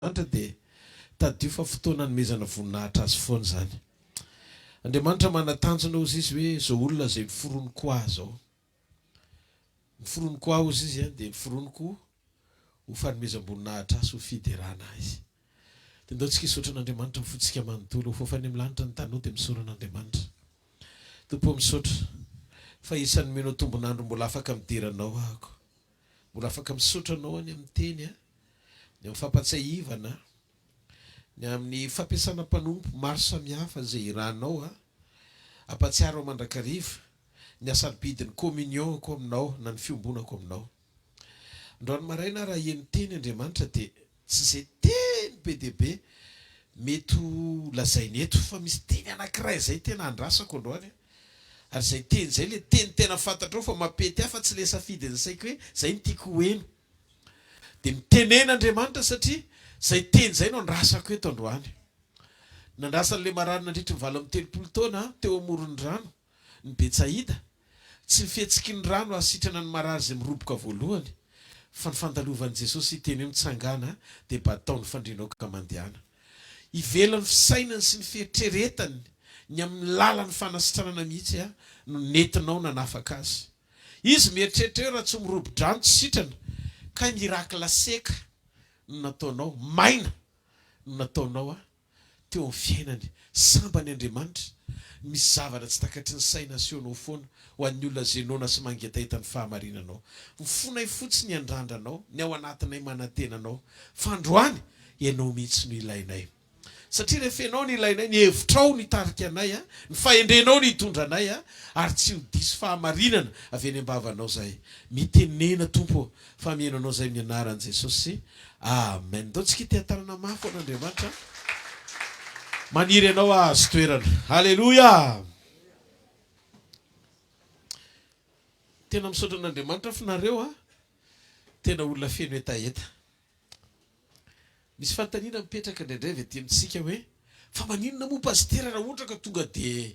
Andriamanitra dia tadidio fa fotoana anomezana voninahitra Azy foana izany. Andriamanitra manan-tanjona hozy Izy hoe izao olona izay noforoniko ahy izao. Noforoniko ahy hozy Izy dia noforoniko ho fanomezam-boninahitra Ahy sy ho fiderana Ahy izy. Dia ndao tsika hisaotra an'Andriamanitra amin'ny fontsika manontolo. Ho fafany amin'ny lanitra ny taninao dia misaora an'Andriamanitra. Tompo ô misaotra fa isan'ny nomenao tombon'andro mbola afaka midera Anao ahako. Mbola afaka misaotra Anao aho ny amin'ny teny a, ny amin'ny fampatsiahivana, ny amin'ny fampiasana mpanompo maro samihafa izay irahanao a, hampatsiaro aho mandrakariva ny hasarobidin'ny communion-ko aminao na ny fiombonako aminao. Androany maraina aho raha heno teny Andriamanitra dia tsy izay teny be dia be mety ho lazainy eto fa misy teny anankiray izay tena andrasako androany a. Ary izay teny izay ilay teny tena fantatrao fa mampety ahy fa tsy ilay safidin'ny saiko hoe izay no tiako ho heno. Dia mitenena Andriamanitra satria izay teny izay no andrasako eto androany. Nandrasan'ilay marary nandritry ny 38 taona teo amoron'ny rano ny Betsaida. Tsy ny fihetsiky ny rano hahasitrana ny marary izay miroboka voalohany, fa ny fandalovan'i Jesosy hiteny hoe mitsangàna dia batao ny fandrianao ka mandehana. Ivelan'ny fisainany sy ny fieritreretany ny amin'ny lalan'ny fanasitranana mihitsy no nentinao nanafaka azy. Izy mieritreritra hoe raha tsy mirobo-drano tsy sitrana, kay miracle seka no nataonao, maina no nataonao teo amin'ny fiainany. Sambany Andriamanitra, misy zavatra tsy takatry ny saina asehonao foana ho an'ny olona izay noana sy mangetaheta ny fahamarinanao. Ny fonay fotsiny hiandrandra anao, ny ao anatinay manantena anao. Fa androany, Ianao mihitsy no ilainay. Satria rehefa Ianao no ilainay, ny hevitrao no hitarika anay, ny fahendrenao no hitondra anay, ary tsy ho diso fahamarinana avy eny am-bavanao izahay. Mitenena Tompo ô, fa mihaino Anao izahay amin'ny anaran'i Jesosy. Amen. Ndao tsika hiteha-tanana mafy ho an'Andriamanitra. Maniry Anao hahazo toerana. Aleloia! Tena misaotra an'Andriamanitra aho f'nareo a. Tena olona feno hetaheta. Misy fanontaniana mipetraka indraindray avy aty amintsika hoe, fa maninona moa Pasitera raha ohatra ka tonga dia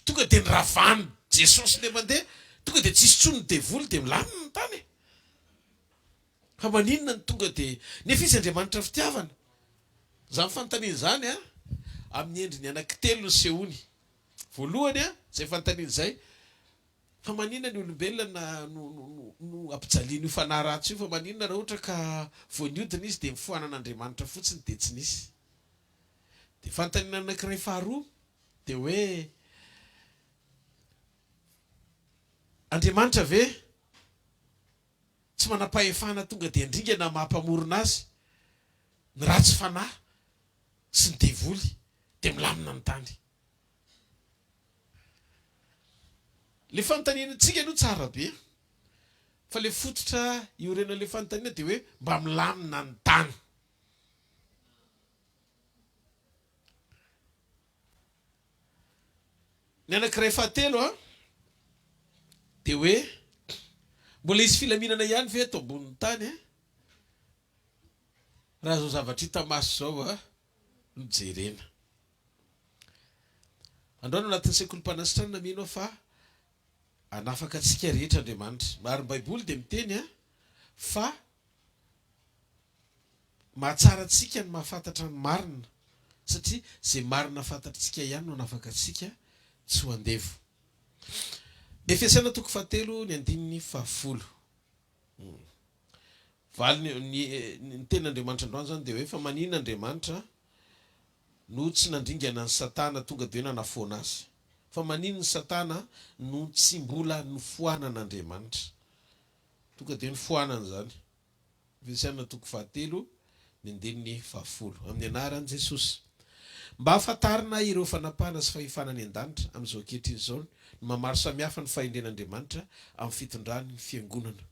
tonga dia noravan'i Jesosy ilay mandeha, tonga dia tsisy intsony ny devoly dia milamina ny tany e? Fa maninona no tonga dia, nefa Izy Andriamanitra fitiavana? Izany fanontaniana izany an, amin'ny endriny anankitelo no sehony. Voalohany an, izay fanontaniana izay, Fa maninona ny olombelona na no no no ampijalian'io fanahy ratsy io fa maninona raha ohatra ka vao niodina izy dia mifoanan'Andriamanitra fotsiny dia tsy nisy. Dia fanontaniana anankiray faharoa dia hoe Andriamanitra ve tsy manam-pahefana tonga dia handringana maha mpamorona azy ny ratsy fanahy sy ny devoly dia milamina ny tany. Le fanontaniana-tsika aloha tsara be fa le fototra iorenan'le fanontaniana dia hoe mba milamina ny tany. Ny anankiray fahatelo an, dia hoe mbola hisy filaminana ihany ve eto ambonin'ny tany an, raha izao zavatra hita maso izao an no jerena. Androany ao anatin'ny sekolim-panasitranana mino aho fa hanafaka antsika rehetra Andriamanitra. Ary ny Baiboly dia miteny fa mahatsara antsika ny mahafantatra ny marina satria izay marina fantatritsika ihany no hanafaka antsika tsy ho andevo. Efesiana toko fahatelo ny andininy fahafolo. Valiny, ny ny tenin'Andriamanitra androany izany dia hoe fa maninona Andriamanitra no tsy nandringana an'i Satana tonga dia hoe nanafoana azy? Fa maninona Satana no tsy mbola nofoanan'Andriamanitra? Tonga dia nofoanany izany. Efesiana toko fahatelo ny andininy fahafolo. Amin'ny anaran'i Jesosy. Mba hahafantarina ireo fanapahana sy fahefana any an-danitra amin'izao ankehitriny izao ny maha maro samihafa ny fahendren'Andriamanitra amin'ny fitondrany ny fiangonana.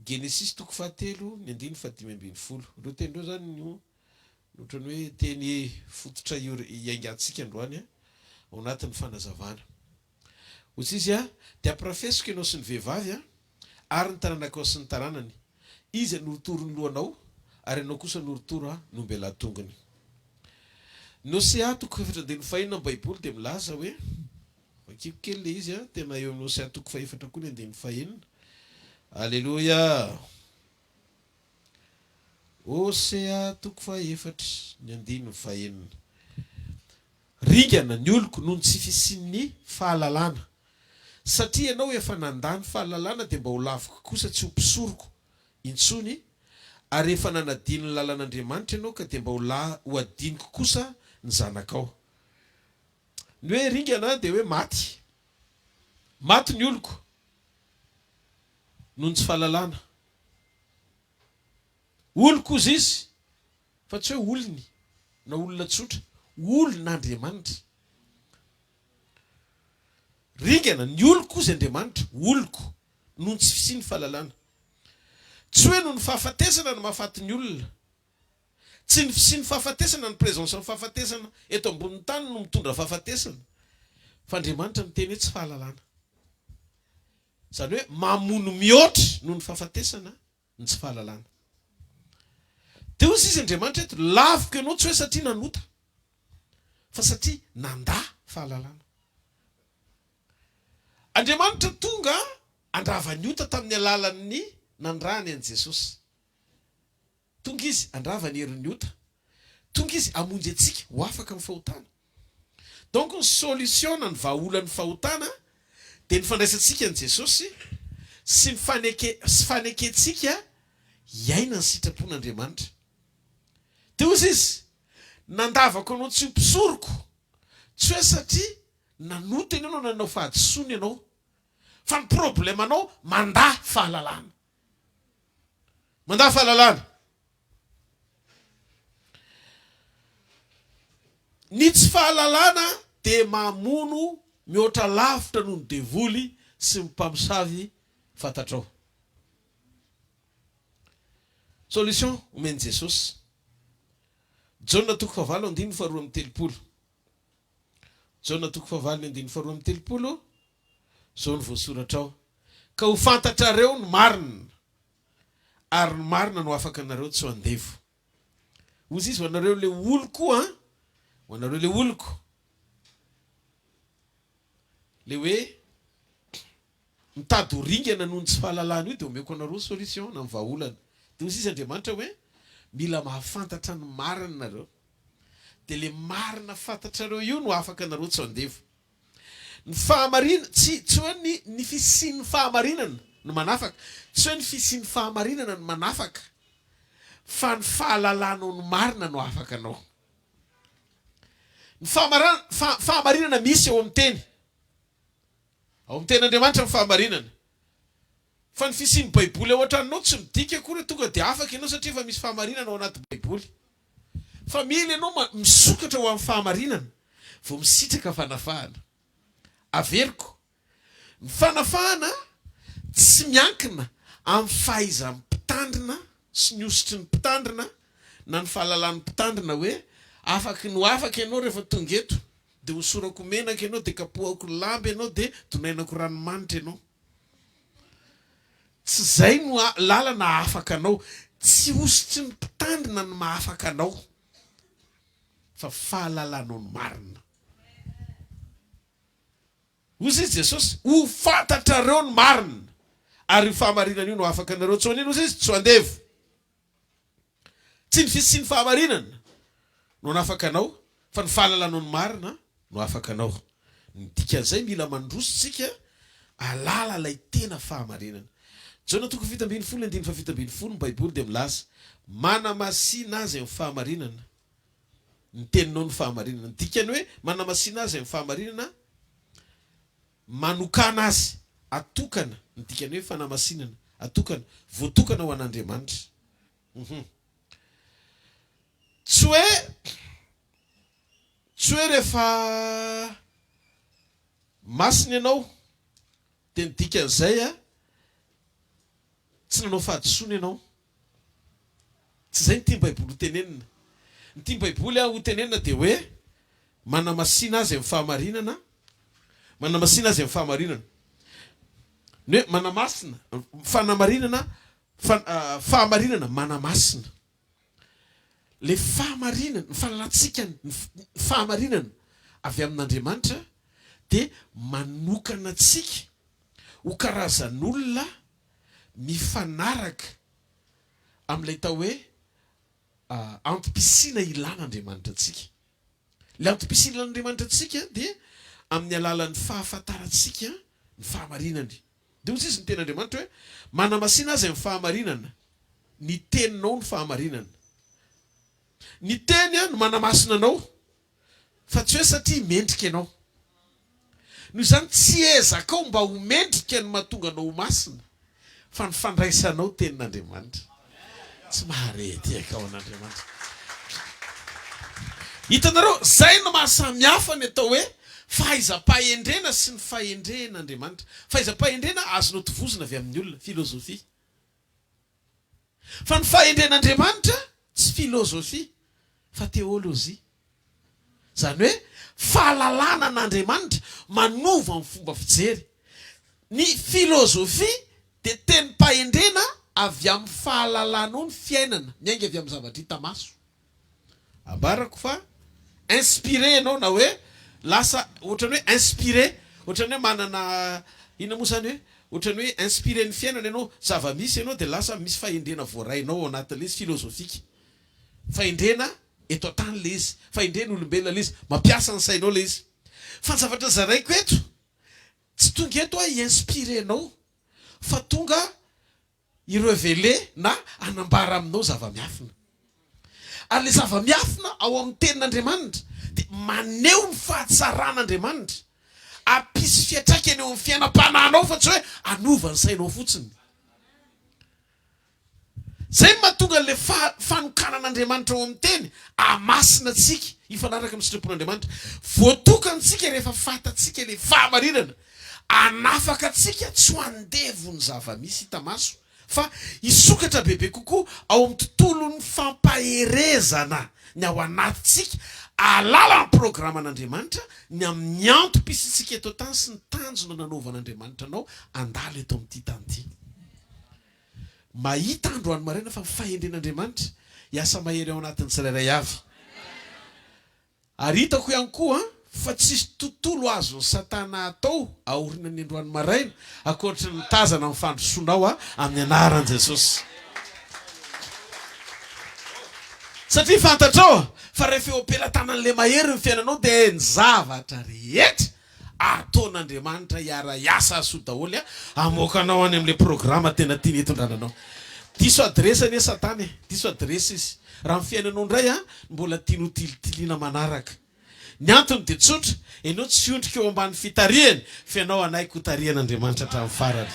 Genesisy toko fahatelo ny andininy fahadimy ambin'ny folo. Ireo teny ireo izany no ohatran'ny hoe teny fototra iaingantsika androany ao anatin'ny fanazavana. Hoy izy, Dia ampirafesiko ianao sy ny vehivavy, ary ny taranakao sy ny taranany. Izy hanorotoro ny lohanao, ary ianao kosa hanorotoro ny ombelahatongony. Ny Hosea toko fahefatra andininy fahenina amin'ny Baiboly dia milaza hoe, Vakiko kely ilay izy, tena eo amin'ny Hosea toko fahefatra koa ny andininy fahenina. Aleloia! Hosea toko fahaefatra, ny andininy fahenina. Ringana ny oloko noho ny tsy fisian'ny fahalalana. Satria ianao efa nandà ny fahalalana dia mba ho laviko kosa tsy ho mpisoroko intsony, ary efa nanadino ny lalan'Andriamanitra ianao ka dia mba ho ho adinoko kosa ny zanakao. Ny hoe ringana dia hoe maty. Maty ny oloko noho ny tsy fahalalana. Oloko hozy izy fa tsy hoe olony na olona tsotra, olon'Andriamanitra. Ringana, ny oloko hozy Andriamanitra, oloko, noho ny tsy fisian'ny fahalalana. Tsy hoe noho ny fahafatesana no mahafaty ny olona. Tsy ny fisian'ny fahafatesana, ny présence ny fahafatesana eto ambonin'ny tany no mitondra fahafatesana, fa Andriamanitra miteny hoe tsy fahalalana. Izany hoe mamono mihoatra noho ny fahafatesana ny tsy fahalalana. Dia hoy sisa Andriamanitra eto, laviko ianao tsy hoe satria nanota, fa satria nandà fahalalana. Andriamanitra tonga handrava ny ota tamin'ny alalan'ny nanirahany an'i Jesosy. Tonga Izy handrava ny herin'ny ota. Tonga Izy hamonjy antsika ho afaka amin'ny fahotana. Donc ny solution na ny vahaolan'ny fahotana dia ny fandraisantsika an'i Jesosy sy ny faneke sy fanekentsika hiaina ny sitrapon'Andriamanitra. Dia hozy Izy, nandavako anao tsy ho mpisoroko, tsy hoe satria nanota ianao na nanao fahadisoana ianao, fa ny problème-nao mandà fahalalana. Mandà fahalalana. Ny tsy fahalalana dia mamono mihoatra lavitra noho ny devoly sy ny mpamosavy fantatrao. Solution omen'i Jesosy. Jaona toko fahavalo andininy faharoa amby telopolo. Jaona toko fahavalo ny andininy faharoa amby telopolo, izao no voasoratra ao, Ka ho fantatrareo ny marina, ary ny marina no afaka anareo tsy ho andevo. Hozy izy, ho anareo le oloko an, ho anareo le oloko. Le hoe mitady ho ringana noho ny tsy fahalalana io dia omeko anareo solution na ny vahaolana. Dia hozy izy Andriamanitra hoe mila mahafantatra ny marina nareo. Dia le marina fantatrareo io no afaka anareo tsy ho andevo. Ny fahamarina, tsy, tsy hoe ny, ny fisian'ny fahamarinana no manafaka, tsy hoe ny fisian'ny fahamarinana no manafaka, fa ny fahalalanao ny marina no afaka anao. Ny fahamara, fa, fahamarinana misy eo amin'ny Teny. Ao amin'ny Tenin'Andriamanitra ny fahamarinana. Fa ny fisian'ny Baiboly ao an-tranonao tsy midika akory hoe tonga dia afaka ianao satria efa misy fahamarinana ao anaty Baiboly. Fa mila ianao ma, misokatra ho amin'ny fahamarinana vao misitraka fanafahana. Averiko, ny fanafahana tsy miankina amin'ny fahaizan'ny mpitandrina sy ny hosotry ny mpitandrina na ny fahalalan'ny mpitandrina hoe afaky ny ho afaka ianao rehefa tonga eto dia hosorako menaka ianao dia kapohako lamba ianao dia donainako ranomanitra ianao. Tsy izay no lalana hahafaka anao. Tsy hosotry ny mpitandrina ny mahafaka anao fa fahalalanao ny marina. Hozy izy Jesosy, ho fantatrareo ny marina, ary io fahamarinana io no hahafaka anareo tsy ho an'inona, hozy izy, tsy ho andevo. Tsy ny fisian'ny fahamarinana no hanafaka anao fa ny fahalalanao ny marina no hahafaka anao. Ny dikan'izay mila mandroso tsika ahalala ilay tena fahamarinana. Jaona toko 17 andininy faha-17 ny baiboly dia milaza, Manamasina azy amin'ny fahamarinana ny teninao ny fahamarinana. Ny dikany hoe manamasina azy amin'ny fahamarinana, manokana azy, atokana, ny dikany hoe fanamasinana, atokana, voatokana ho an'Andriamanitra. Hum. Tsy hoe, tsy hoe rehefa masina ianao dia ny dikan'izay tsy nanao fahadisoana ianao. Tsy izay no tian'ny Baiboly ho tenenina. Ny tian'ny Baiboly ho tenenina dia hoe manamasina azy amin'ny fahamarinana, manamasina azy amin'ny fahamarinana. Ny hoe manamasina, fanamarinana, fahamarinana manamasina. Ilay fahamarinana, ny fahalalantsika ny fahamarinana avy amin'Andriamanitra dia manokana antsika ho karazan'olona mifanaraka amin'ilay atao hoe. antom-pisiana ilan'Andriamanitra antsika. Ilay antom-pisiana ilan'Andriamanitra antsika dia amin'ny alalan'ny fahafantarantsika ny fahamarinany. Dia hoy izy ny tenin'Andriamanitra hoe, Manamasina azy amin'ny fahamarinana, ny teninao no fahamarinana. Ny teny no manamasina anao fa tsy hoe satria mendrika ianao. Noho izany tsy ezakao mba ho mendrika no mahatonga anao ho masina fa ny fandraisanao tenin'Andriamanitra. Tsy mahare tehaka ho an'Andriamanitra. Hitanareo, izay no maha samy hafa ny atao hoe fahaizam-pahendrena sy ny fahendren'Andriamanitra. Fahaizam-pahendrena azonao tovozina avy amin'ny olona, philosophie. Fa ny fahendren'Andriamanitra tsy filozofia fa teolojia. Izany hoe fahalalana an'Andriamanitra manova ny fomba fijery. Ny filozofia dia tenim-pahendrena avy amin'ny fahalalanao ny fiainana, miainga avy amin'ny zavatra hita maso. Ambarako fa inspiré ianao na hoe lasa ohatran'ny hoe inspiré, ohatran'ny hoe manana inona moa izany hoe ohatran'ny hoe inspiré ny fiainana ianao, zava-misy ianao dia lasa misy fahendrena voarainao ao anatin'ilay izy, philosophique. Fahendrena eto an-tany ilay izy, fahendrena olombelona ilay izy, mampiasa ny sainao ilay izy. Fa ny zavatra zaraiko eto, tsy tonga eto aho hi-inspirer anao fa tonga hi-reveler na hanambara aminao zava-miafina. Ary ilay zava-miafina ao amin'ny Tenin'Andriamanitra dia maneho ny fahatsaran'Andriamanitra, hampisy fiantraikany eo amin'ny fiainam-panahinao fa tsy hoe hanova ny sainao fotsiny. Izay no mahatonga an'ilay fanokanan'Andriamanitra ao amin'ny Teny hahamasina antsika hifanaraka amin'ny sitrapon'Andriamanitra. Voatokana isika rehefa fantatsika ilay fahamarinana. Hanafaka antsika tsy ho andevon'ny zava-misy hita maso, fa hisokatra bebe kokoa ao amin'ny tontolon'ny fampaherezana ny ao anatintsika, hahalala ny programan'Andriamanitra, ny amin'ny antom-pisiantsika eto an-tany sy ny tanjona nanaovan'Andriamanitra anao handalo eto amin'ity tany ity. Mahita androany maraina fa ny fahendren'Andriamanitra hiasa mahery ao anatin'ny tsirairay avy. Ary hitako ihany koa fa tsisy tontolo azon'i Satana atao aorinan'ny androany maraina ankoatry ny mitazana ny fandrosoanao amin'ny anaran'i Jesosy. Satria fantatrao fa rehefa eo am-pelatanan'ilay mahery ny fiainanao dia ny zavatra rehetra ataon'Andriamanitra hiara-hiasa hahasoa daholo hamoaka anao any amin'ilay programa tena tiany hitondrana anao. Diso adiresy anie Satana e! Diso adiresy izy. Raha ny fiainanao indray no mbola tiany ho tilitiliana manaraka. Ny antony dia tsotra, ianao tsy hiondrika eo ambany fitarihany fa ianao hanaiky ho tarihan'Andriamanitra hatramin'ny farany.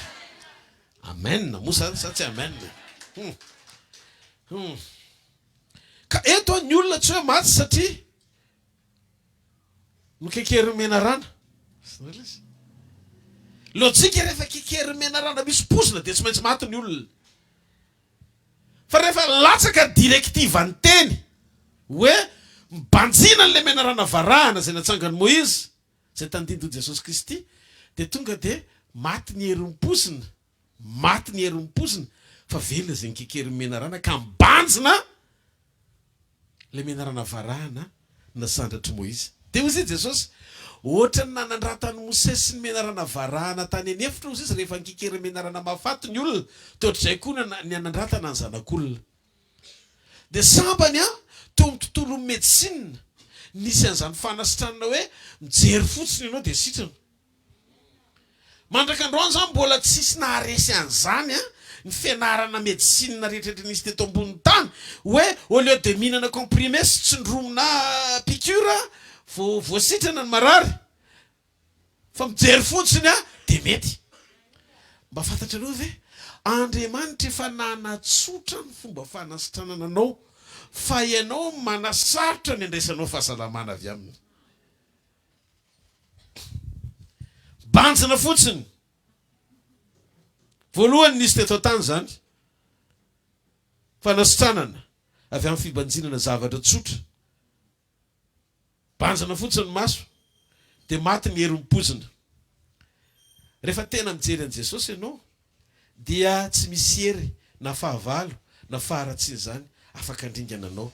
Amen moa zany sa tsy amen? Hum. Hum. Ka eto ny olona tsy hoe maty satria Nokekerin'ny menarana. Zay ilay izy. Lojika rehefa kekerin'ny menarana misy pozina dia tsy maintsy maty ny olona. Fa rehefa latsaka ny directive ny teny hoe mibanjina an'ilay menarana varahana izay natsangan'i Moizy, izay tandindon'i Jesosy Kristy, dia tonga dia maty ny herin'ny pozina, maty ny herin'ny pozina fa velona izay nikekerin'ny menarana ka mibanjina Ilay menarana varahana nasandratr'i Moizy. Dia hoy izy Jesosy, Hoatran'ny nanandratan'i Mosesy ny menarana varahana tany an'efitra, hozy izy, rehefa nikikera menarana mahafaty ny olona, dia hoatr'izay koa ny nanandratana ny Zanak'olona. Dia sambany aho teo amin'ny tontolon'ny medecine nisy an'izany fanasitranana hoe mijery fotsiny ianao dia sitrana. Mandraka androany izany mbola tsisy naharesy an'izany an, ny fianarana medecine rehetra nisy teto ambonin'ny tany, hoe au lieu de mihinana comprimé sy tsindromina piqûre vao voasitrana ny marary, fa mijery fotsiny an dia mety. Mba fantatrareo ve? Andriamanitra efa nanatsotra ny fomba fanasitranana anao, fa ianao manasarotra ny andraisanao fahasalamana avy aminy. Banjina fotsiny. Voalohany nisy teto an-tany izany. Fanasitranana avy amin'ny fibanjinana zavatra tsotra. Banjina fotsiny ny maso dia maty ny herin'ny poizina. Rehefa tena mijery an'i Jesosy ianao dia tsy misy hery na fahavalo na faharatsian'izany afaka handringana anao.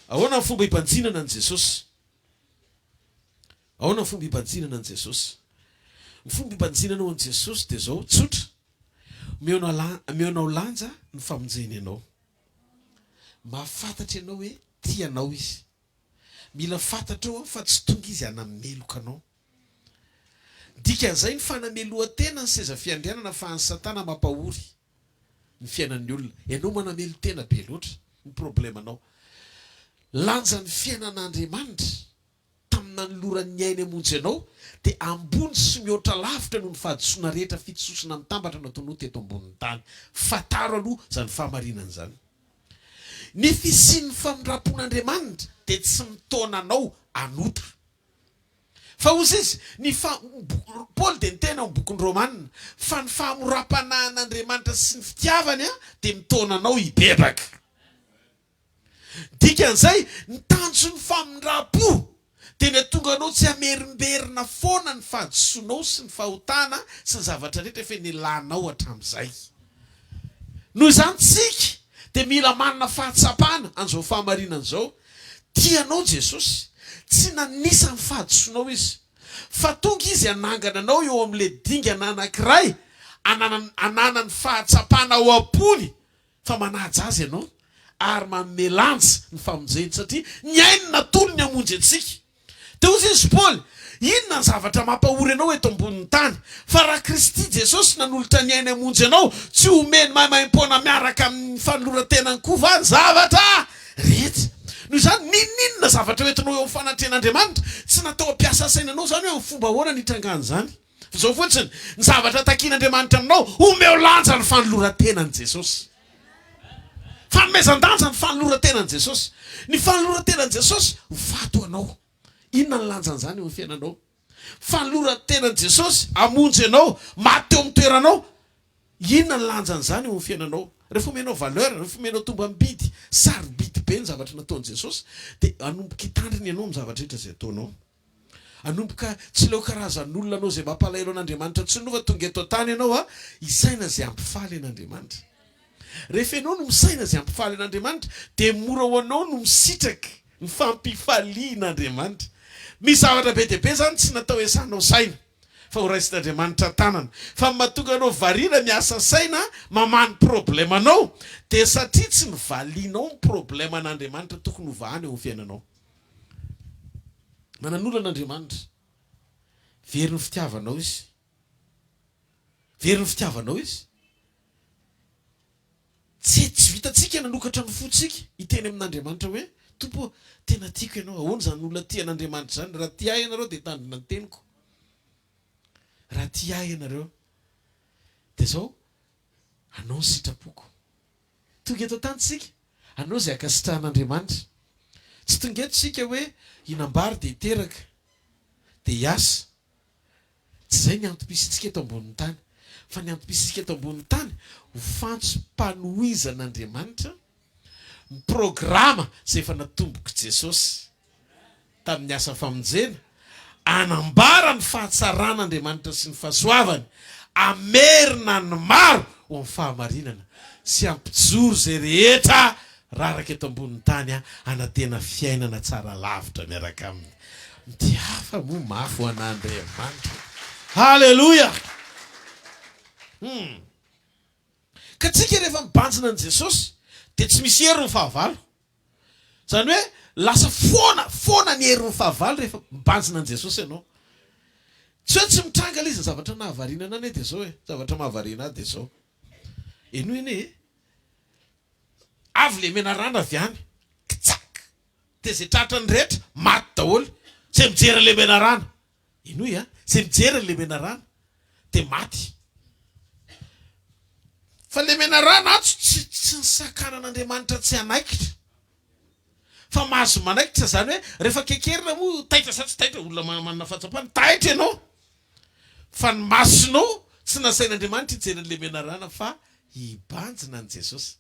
Ahoana ny fomba hibanjinana an'i Jesosy? Ahoana ny fomba hibanjinana an'i Jesosy? Ny fomba hibanjinanao an'i Jesosy dia izao, tsotra, Omeonao lanja ny famonjeny anao. Mahafantatra ianao hoe tia anao Izy. Mila fantatrao fa tsy tonga Izy hanameloka anao. Dikan'izay ny fanamelohan-tena ny seza fiandrianana fa an'i Satana mampahory ny fiainan'ny olona. Ianao manamelo-tena be loatra ny problemanao. Lanjan'ny fiainan'Andriamanitra tamin'ny nanolorany ny ainy hamonjy anao dia ambony sy mihoatra lavitra noho ny fahadisoana rehetra fitososana mitambatra nataonao teto ambonin'ny tany. Fantaro aloha izany fahamarinana izany. Ny fisian'ny famindram-pon'Andriamanitra dia tsy mitaona anao hanota. Fa hozy izy, ny fa, Paoly dia niteny ao amin'ny bokin'ny Romana, fa ny fahamoram-panahin'Andriamanitra sy ny fitiavany dia mitaona anao hibebaka. Dikan'izay, ny tanjon'ny famindram-po dia ny hahatonga anao tsy hamerimberina foana ny fahadisoanao sy ny fahotana sy ny zavatra rehetra efa nialanao hatramin'izay. Noho izany tsika dia mila manana fahatsapana an'izao fahamarinana izao, tia anao Jesosy, tsy nanisa ny fahadisoanao Izy, fa tonga Izy hanangana anao eo amin'ilay dingana anankiray ananany fahatsapana ao am-pony fa manaja Azy ianao ary manome lanja ny famonjeny satria ny ainy natolony hamonjy antsika. Dia hoy izy Paoly, Inona ny zavatra mampahory anao eto ambonin'ny tany? Fa raha Kristy Jesosy nanolotra ny ainy hamonjy anao, tsy homeny maimaimpoana miaraka amin'ny fanoloran-tenany koa va ny zavatra rehetra? Noho izany, n'inon'inona zavatra hoentinao eo amin'ny fanatrehan'Andriamanitra, tsy natao hampiasa saina anao izany hoe amin'ny fomba ahoana no hitrangan'izany. Fa izao fotsiny, ny zavatra takian'Andriamanitra aminao, omeo lanja ny fanoloran-tenan'i Jesosy. Fanomezan-danja ny fanoloran-tenan'i Jesosy. Ny fanoloran-tenan'i Jesosy ho faty ho anao. Inona ny lanjan'izany eo amin'ny fiainanao? Fanoloran-tenan'i Jesosy hamonjy anao, maty teo amin'ny toeranao. Inona ny lanjan'izany eo amin'ny fiainanao? Rehefa omenao valeur, rehefa omenao tombam-bidy sarobidy be ny zavatra nataon'i Jesosy, dia hanomboka hitandrina ianao amin'ny zavatra rehetra izay ataonao. Hanomboka tsy ileo karazan'olona anao izay mampalahelo an'Andriamanitra intsony fa tonga eto an-tany ianao hisaina izay hampifaly an'Andriamanitra. Rehefa ianao no misaina izay hampifaly an'Andriamanitra dia mora ho anao no misitraka ny fampifalian'Andriamanitra. Misy zavatra be dia be izany tsy natao hiasanao saina fa ho raisin'Andriamanitra an-tanana. Fa ny mahatonga anao variana miasa saina mamaha ny problemanao dia satria tsy novalianao ny probleman'Andriamanitra tokony hovahana eo amin'ny fiainanao. Manan'olana Andriamanitra. Very ny fitiavanao izy. Very ny fitiavanao izy. Tsy tsy vitantsika nanokatra ny fontsika hiteny amin'Andriamanitra hoe, Tompo ô, tena tiako ianao. Ahoana izany olona tia an'Andriamanitra izany? Raha tia ahy ianareo dia hitandrina ny teniko. Raha tia ahy ianareo. Dia izao, hanao ny sitrapoko. Tonga eto an-tany isika hanao izay ankasitrahan'Andriamanitra. Tsy tonga eto isika hoe hinam-bary dia hiteraka, dia hiasa. Tsy izay ny antom-pisiantsika eto ambonin'ny tany. Fa ny antom-pisiantsika eto ambonin'ny tany, ho fantsom-panohizan'Andriamanitra ny programa izay efa natombok'i Jesosy. tamin'ny asa famonjena, hanambara ny fahatsaran'Andriamanitra sy ny fahasoavany, hamerina ny maro ho amin'ny fahamarinana, sy hampijoro izay rehetra raraka eto ambonin'ny tany hanantena fiainana tsara lavitra miaraka aminy. Ny hafa moa mafy ho an'Andriamanitra. Haleloia! Hum. Ka tsika rehefa mibanjina an'i Jesosy dia tsy misy hery ny fahavalo. Izany hoe lasa foana foana ny herin'ny fahavalo rehefa mibanjina an'i Jesosy ianao. Tsy hoe tsy mitranga ilay izy, ny zavatra nahavariana anah anie dia izao e, zavatra mahavariana ahy dia izao. Henoy anie e, avy ilay menarana avy any, kitsak, dia izay tratrany rehetra maty daholo, izay mijery an'ilay menarana. Henoy a, izay mijery an'ilay menarana dia maty. Fa ilay menarana ato tsy tsy nisakanan'Andriamanitra tsy hanaikitra. Fa mahazo manaikitra izany hoe rehefa kekerina moa taitra sa tsy taitra, olona manana fahatsapana, taitra ianao. Fa ny masonao tsy nasain'Andriamanitra hijery an'ilay menarana fa hibanjina an'i Jesosy.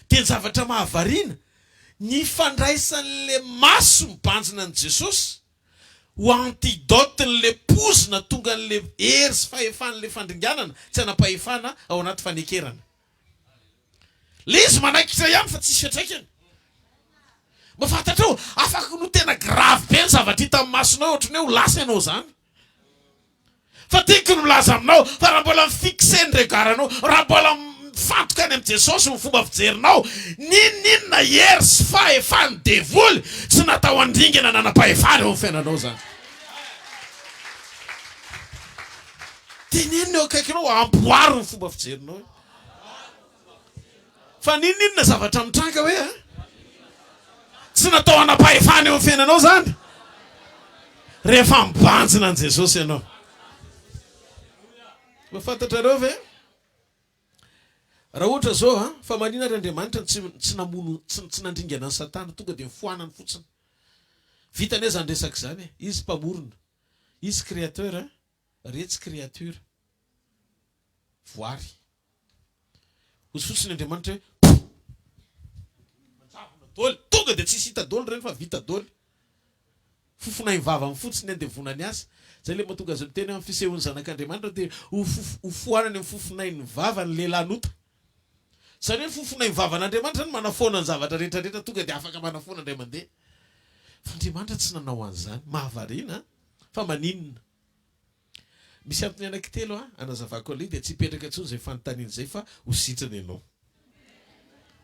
Dia ny zavatra mahavariana, ny ifandraisan'ilay maso mibanjina an'i Jesosy ho antidote n'le pozina tonga an'le hery sy fahefan'le fandringanana tsy hanam-pahefana ao anaty fanekerana. Le izy manaikitra ihany fa tsisy fiantraikany. Mba fantatrao, afaka no tena grave be ny zavatra hita amin'ny masonao ohatran'ny hoe ho lasa ianao zany. Fa tiako ny milaza aminao fa raha mbola mi-fixer ny regard-nao, raha mbola. mifantoka any amin'i Jesosy ny fomba fijerinao, n'inon'inona hery sy fahefan'ny devoly tsy natao handringana nanam-pahefana eo amin'ny fiainanao izany. Teneno ny eo akaikinao, amboaro ny fomba fijerinao. Fa n'inon'inona zavatra mitranga hoe a? Tsy natao hanam-pahefana eo amin'ny fiainanao izany rehefa mibanjina an'i Jesosy ianao. Mba fantatrareo ve? Raha ohatra izao a, fa manina ary Andriamanitra no tsy tsy namono, tsy tsy nandringana an'i Satana, tonga dia nofoanany fotsiny. Vita anie izany resaka izany e. Izy mpamorona. Izy créateur, retsy créature. Voary. Hozy fotsiny Andriamanitra hoe poh! Manjavona doly. Tonga dia tsisy hita doly ireny fa vita doly. Fofonainy vavany fotsiny andevonany azy. Izay ilay mahatonga azy miteny hoe amin'ny fisehoan'ny Zanak'Andriamanitra dia ho foanany amin'ny fofonain'ny vavany ny lehilahin'ota. Izany hoe ny fofonain'ny vavan'Andriamanitra izany manafoana ny zavatra rehetra rehetra tonga dia afaka manafoana indray mandeha. Fa Andriamanitra tsy nanao an'izany. Mahavariana an! Fa maninona? Misy antony anankitelo hanazavako an'ilay dia tsy hipetraka intsony izay fanontaniana izay fa ho sitrana ianao.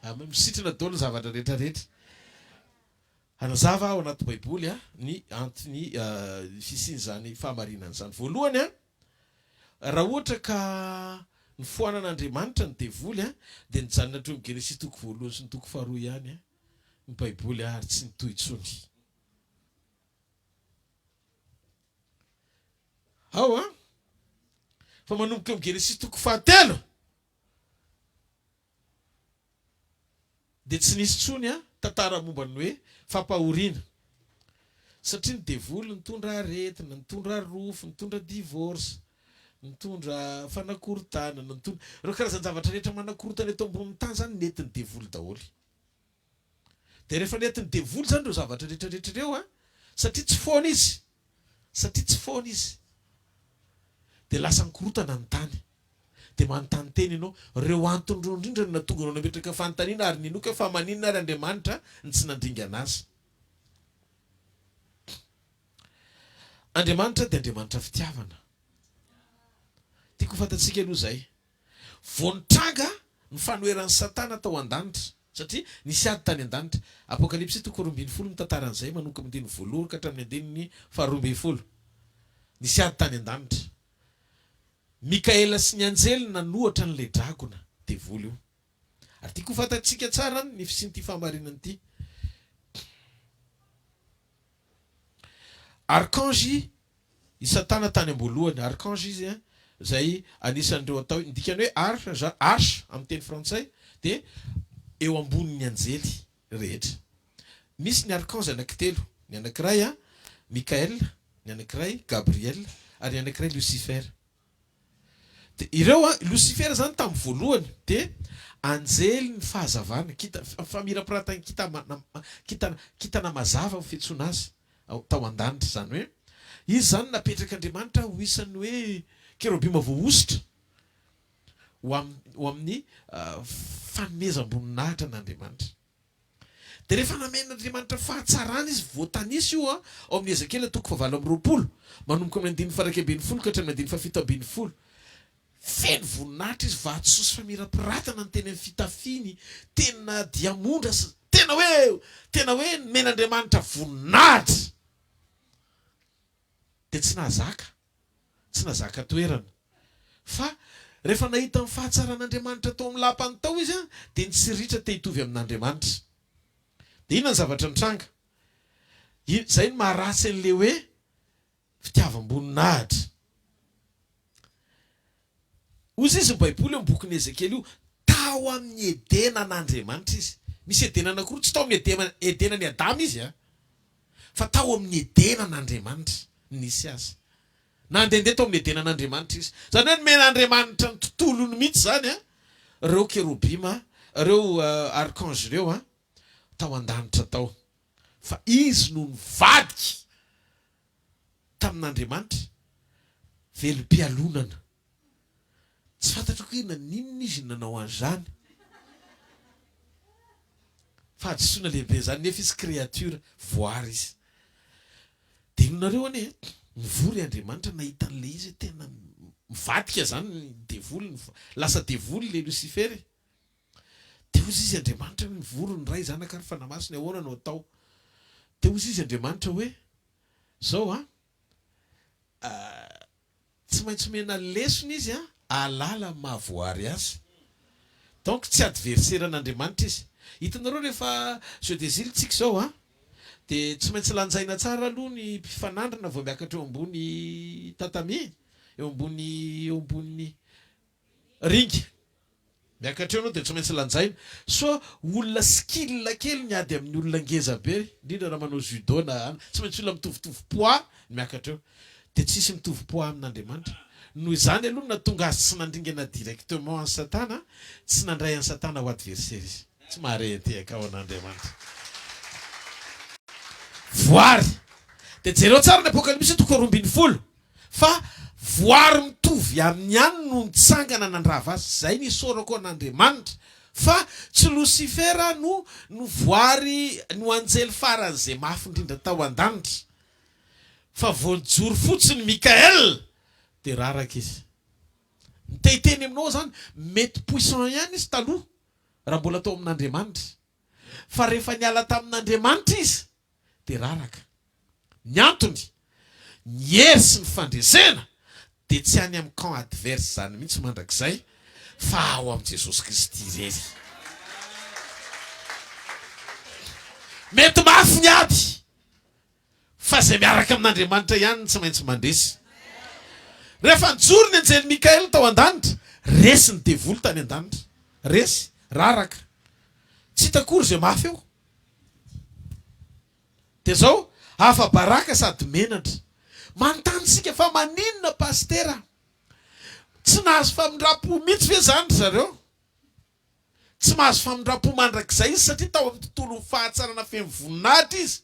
Amen. Misitrana daholo ny zavatra rehetra rehetra. Hanazava ao anaty Baiboly ny antony fisian'izany fahamarinana izany. Voalohany, raha ohatra ka nofoanan'Andriamanitra ny devoly dia nijanona hatreo amin'ny Genesisy toko voalohany sy ny toko faharoa ihany ny Baiboly ary tsy nitohy intsony. Ao an! Fa manomboka eo amin'ny Genesisy toko fahatelo dia tsy nisy intsony an tantara momba ny hoe fampahoriana. Satria ny devoly nitondra aretina, nitondra rofy, nitondra divorce, nitondra fanakorontanana, nitondra ireo karazan-javatra rehetra manakorontana eto ambonin'ny tany izany nentin'ny devoly daholo. Dia rehefa nentin'ny devoly izany ireo zavatra rehetra rehetra ireo an, satria tsy foana izy, satria tsy foana izy, dia lasa nikorotana ny tany. Dia manontany tena ianao, ireo antony ireo indrindra no nahatonga anao nametraka fanontaniana ary ninoako hoe fa maninona ary Andriamanitra no tsy nandringana azy. Andriamanitra dia Andriamanitra fitiavana. Tiako ho fantatsika aloha izay. Vao nitranga ny fanoheran'i Satana tao an-danitra, satria nisy ady tany an-danitra. Apokalypsy toko 12 mitantara an'izay, manomboka amin'ny andininy voalohany ka hatramin'ny andininy faharoambinifolo. Nisy ady tany an-danitra. Mikaela sy ny anjeliny nanohatra an'ilay dragona, devoly io. Ary tiako ho fantatsika tsara ny fisian'ity fahamarinana ity. Archange i Satana tany am-boalohany, archange izy izay anisan'ireo atao hoe, ny dikan'ny hoe arche, arche amin'ny teny frantsay dia eo ambonin'ny anjely rehetra. Misy ny archange anankitelo, ny anankiray Mikael, ny anankiray Gabriel ary ny anankiray Lucifer. Dia ireo an, Losifera izany tamin'ny voalohany dia anjelin'ny fahazavana, kita, famirapiratan'ny kitana, kitana, kitana mazava ny fiantsoana azy ao, tao an-danitra. Izany hoe, izy izany napetrak'Andriamanitra ho isan'ny hoe kerobima voahosotra ho am, ho amin'ny fanomezam-boninahitra an'Andriamanitra. Dia rehefa namen'Andriamanitra fahatsarana izy, voatanisa io ao amin'ny Ezekiela toko fahavalo amby 20, manomboka amin'ny andininy faha-11 ka hatramin'ny andininy faha-17. Feno voninahitra izy, vatosoa sy famirapiratana ny teny amin'ny fitafiany, tena diamondra sy, tena hoe, tena hoe nomen'Andriamanitra voninahitra. Dia tsy nahazaka. tsy nazaka toerana. Fa rehefa nahita ny fahatsaran'Andriamanitra tao amin'ny lapany tao izy dia nitsiritra te hitovy amin'Andriamanitra. Dia inona ny zavatra nitranga? Izay no maharatsy an'ilay hoe fitiavam-boninahitra. Hoy izy ny Baiboly eo amin'ny bokin'i Ezekiela io, tao amin'ny Edenan'Andriamanitra izy. Misy Edena anankiroa, tsy tao amin'ny Edenan'i Adama izy an! Fa tao amin'ny Edenan'Andriamanitra no nisy azy. Nandehandeha tao amin'ny Edenan'Andriamanitra izy. Izany hoe nomen'Andriamanitra ny tontolony mihitsy izany an, ireo kerobima, ireo archanges ireo an, tao an-danitra tao. Fa izy no nivadika tamin'Andriamanitra, velom-pialonana. Tsy fantatro koa hoe naninona izy no nanao an'izany. Fahadisoana lehibe izany nefa izy créature, voary izy. Dia inonareo anie, nivory Andriamanitra nahita an'ilay izy hoe tena Mivadika zany ny devoly, lasa devoly le Lucifer e. Dia hozy izy Andriamanitra hoe mivory ny Ray, Zanaka ary Fanahy Masina, ahoana no atao? Dia hozy izy Andriamanitra hoe, zao an, tsy maintsy omena lesona izy an, ahalala ny maha voary azy. Donc tsy adversaire an'Andriamanitra izy. Hitanareo rehefa jeu des îles tsika izao an, dia tsy maintsy lanjaina tsara aloha ny mpifanandrina vao miakatra eo ambony tatami, eo ambony eo ambony ringa. Miakatra eo ianao dia tsy maintsy lanjaina. Sao olona skill kely miady amin'ny olona ngeza be, indrindra raha manao judo na an, tsy maintsy olona mitovitovy poids ny miakatra eo. Dia tsisy mitovy poids amin'Andriamanitra. Noho izany aloha no nahatonga azy tsy nandringana directement an'i Satana, tsy nandray an'i Satana ho adversaire izy. Tsy maharehantehaka ao an'Andriamanitra. Voary. Dia jereo tsara ny Apokalypsy toko 12. Fa voary mitovy aminy ihany no nitsangana nandrava azy. Izay no isaorako an'Andriamanitra fa tsy Losifera no no voary no anjely faran'izay mafy indrindra tao an-danitra. Fa vao nijoro fotsiny Mikael dia raraka izy. Ny te hiteny aminao aho izany, mety puissant ihany izy taloha raha mbola tao amin'Andriamanitra. Fa rehefa niala tamin'Andriamanitra izy dia raraka. Ny antony, ny hery sy ny fandresena dia tsy any amin'ny camp adverse izany mihitsy mandrakizay fa ao amin'i Jesosy Kristy irery. Mety mafy ny ady fa izay miaraka amin'Andriamanitra ihany no tsy maintsy mandresy. Rehefa nijoro ny anjely Mikaela tao an-danitra, resy ny devoly tany an-danitra. Resy, raraka. Tsy hita akory izay mafy eo. Dia zao, afa-baraka sady menatra. Manontany isika fa maninona Pasitera? Tsy nahazo famindram-po mihitsy ve izany ry zareo? Tsy mahazo famindram-po mandrakizay izy satria tao amin'ny tontolon'ny fahatsarana feno voninahitra izy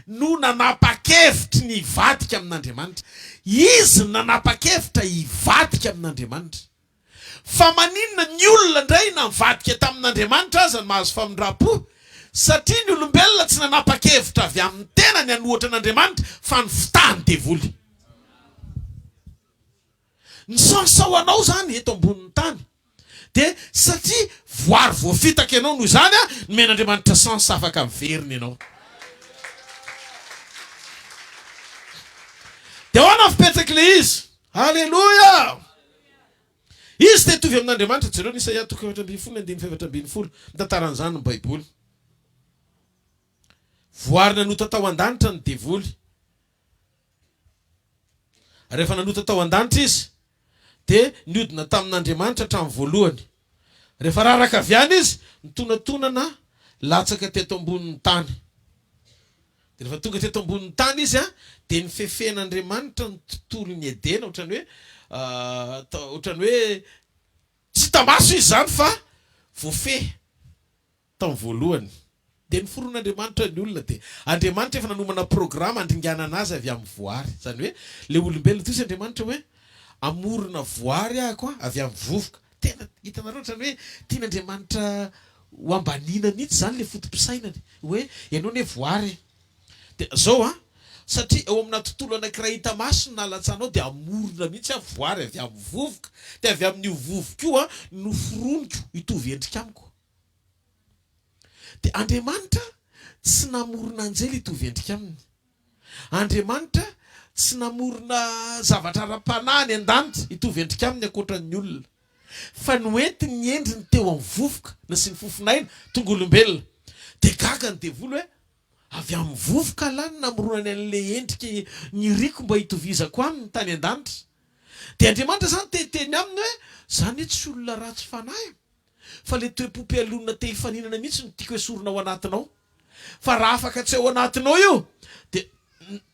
no nanapa-kevitry ny hivadika amin'Andriamanitra. Izy no nanapa-kevitra hivadika amin'Andriamanitra. Fa maninona ny olona indray na nivadika tamin'Andriamanitra aza no mahazo famindram-po? Satria ny olombelona tsy nanapa-kevitra avy amin'ny tenany hanohatra an'Andriamanitra fa nifitahan'ny devoly. Ny chance ho anao izany eto ambonin'ny tany dia satria voary voafitaka ianao noho izany nomen'Andriamanitra chance afaka miverina ianao. Dia ahoana ny fipetrak'ilay izy? Aleloia! Izy te hitovy amin'Andriamanitra. Jereo ny Isaia toko 14 ny andininy faha-14. Mitantara an'izany ny Baiboly. Voary nanota tao an-danitra ny devoly. Rehefa nanota tao an-danitra izy, dia niodina tamin'Andriamanitra hatramin'ny voalohany. Rehefa raraka avy any izy, nitonatonana latsaka teto ambonin'ny tany. Dia rehefa tonga teto ambonin'ny tany izy dia nifefen'Andriamanitra ny tontolon'i Edena, ohatran'ny hoe ohatran'ny hoe tsy hita maso izy izany fa voafehy tamin'ny voalohany. Dia noforon'Andriamanitra ny olona dia Andriamanitra efa nanomana programa handringanana azy avy amin'ny voary. Izany hoe ilay olombelona, toy izy Andriamanitra hoe hamorona voary ahako avy amin'ny vovoka. Tena hitanareo ohatran'ny hoe tian'Andriamanitra ho ambaniana mihitsy izany ilay foto-pisainany hoe ianao anie voary e! Dia zao an, satria eo amina tontolo anankiray hita maso no nahalatsanao dia hamorona mihitsy aho voary avy amin'ny vovoka, dia avy amin'io vovoka io an no foroniko hitovy endrika amiko. Dia Andriamanitra tsy namorona anjely hitovy endrika aminy. Andriamanitra tsy namorona zavatra ara-panahy any an-danitra hitovy endrika aminy ankoatra ny olona. Fa noentiny ny endriny teo amin'ny vovoka, nasiany fofon'aina, tonga olombelona. Dia gaga ny devoly hoe, Avy amin'ny vovoka lahy no namoronany an'ilay endrika niriko mba hitovizako aminy tany an-danitra. Dia Andriamanitra izany te hiteny aminy hoe, Za anie tsy olona ratsy fanahy e! Fa ilay toe-po-pialonana te hifaninana mihitsy no tiako esorina ao anatinao. Fa raha afaka tsy ao anatinao io dia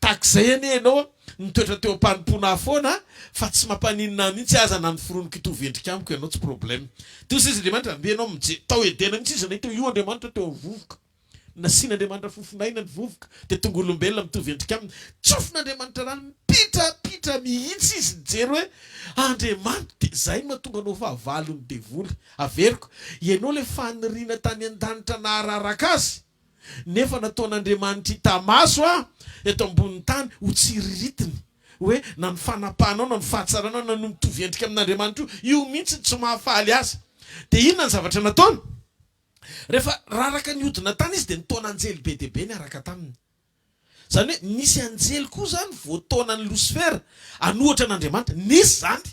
tahak'izay anie ianao nitoetra teo am-panompoana ahy foana fa tsy mampaninona ahy mihitsy aza na noforoniko hitovy endrika amiko ianao tsy problème. Teo sisa Andriamanitra mbe ianao mijery tao Edena mihitsy izy nahita hoe io Andriamanitra teo amin'ny vovoka. Nasian'Andriamanitra fofon'aina ny vovoka dia tonga olombelona mitovy endrika aminy. Tsofin'Andriamanitra rano mipitrapitra mihitsy izy nijery hoe Andriamanitra dia izay no mahatonga anao fahavalon'ny devoly. Averiko, ianao ilay faniriana tany an-danitra nahararaka azy nefa nataon'Andriamanitra hita maso eto ambonin'ny tany ho tsiriritiny. hoe na ny fanapahanao na ny fahatsaranao na ny mitovy endrika amin'Andriamanitra io, io mihitsy no tsy mahafaly azy. Dia inona ny zavatra nataony? Rehefa raraka nihodina tany izy dia nitaona anjely be dia be niaraka taminy. Izany hoe nisy anjely koa izany voataonan'i Losifera hanohitra an'Andriamanitra. Nisy izany.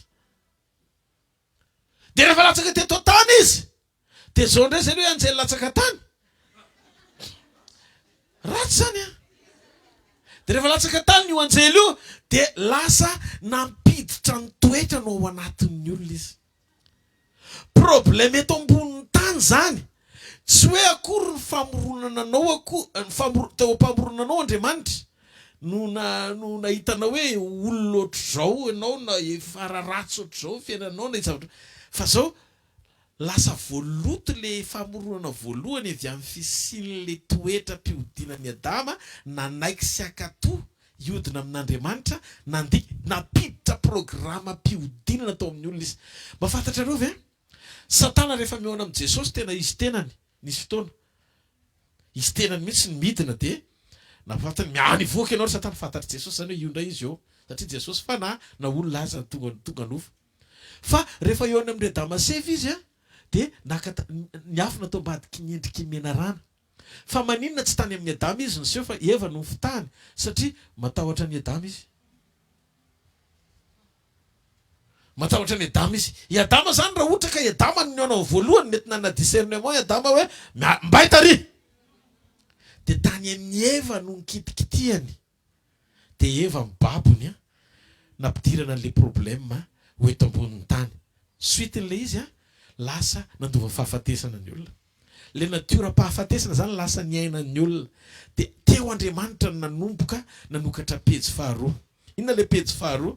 Dia rehefa latsaka teto an-tany izy, dia izao indray izay ny hoe anjely latsaka an-tany. Ratsy izany an! Dia rehefa latsaka an-tany io anjely io, dia lasa nampiditra ny toetrany ao anatin'ny olona izy. Problème eto ambonin'ny tany izany. Tsy hoe akory ny famoronana anao akory, ny famoro, teo am-pamoronana anao Andriamanitra no na, no nahitana hoe olona ohatr'izao ianao na efa ratsy ohatr'izao ny fiainanao na zavatra, fa zao lasa voaloto le famoronana voalohany avy amin'ny fisian'le toetram-pihodinan'i Adama nanaiky sy hankatò hiodina amin'Andriamanitra, nandia, nampiditra programam-pihodinana tao amin'ny olona izy. Mba fantatrareo ve? Satana rehefa mihaona amin'i Jesosy tena izy tenany, nisy fotoana, izy tenany mihitsy no midina dia nampafantany, miaha nivoaka ianao ry Satana, fantatr'i Jesosy izany hoe io indray izy eo, satria Jesosy fanahy na olona aza tonga tonga nofo. Fa rehefa eo any amin'i Adama sy Eva izy dia naka niafina tao ambadiky ny endriky ny menarana. Fa maninona tsy tany amin'i Adama izy niseho fa Eva no nofitahany? Satria matahotra an'i Adama izy. Matahotra an'i Adama izy. I Adama izany raha ohatra ka i Adama no nihaona voalohany mety nanana discernement i Adama hoe mbay tary! Dia tany amin'i Eva no nikitikitihany. Dia Eva mibabo ny an, nampidirana an'ilay problème ho eto ambonin'ny tany. Suite-n'ilay izy an, lasa nandova fahafatesana ny olona. Ilay natioram-pahafatesana izany lasa niainan'ny olona. Dia teo Andriamanitra no nanomboka nanokatra pejy faharoa. Inona ilay pejy faharoa?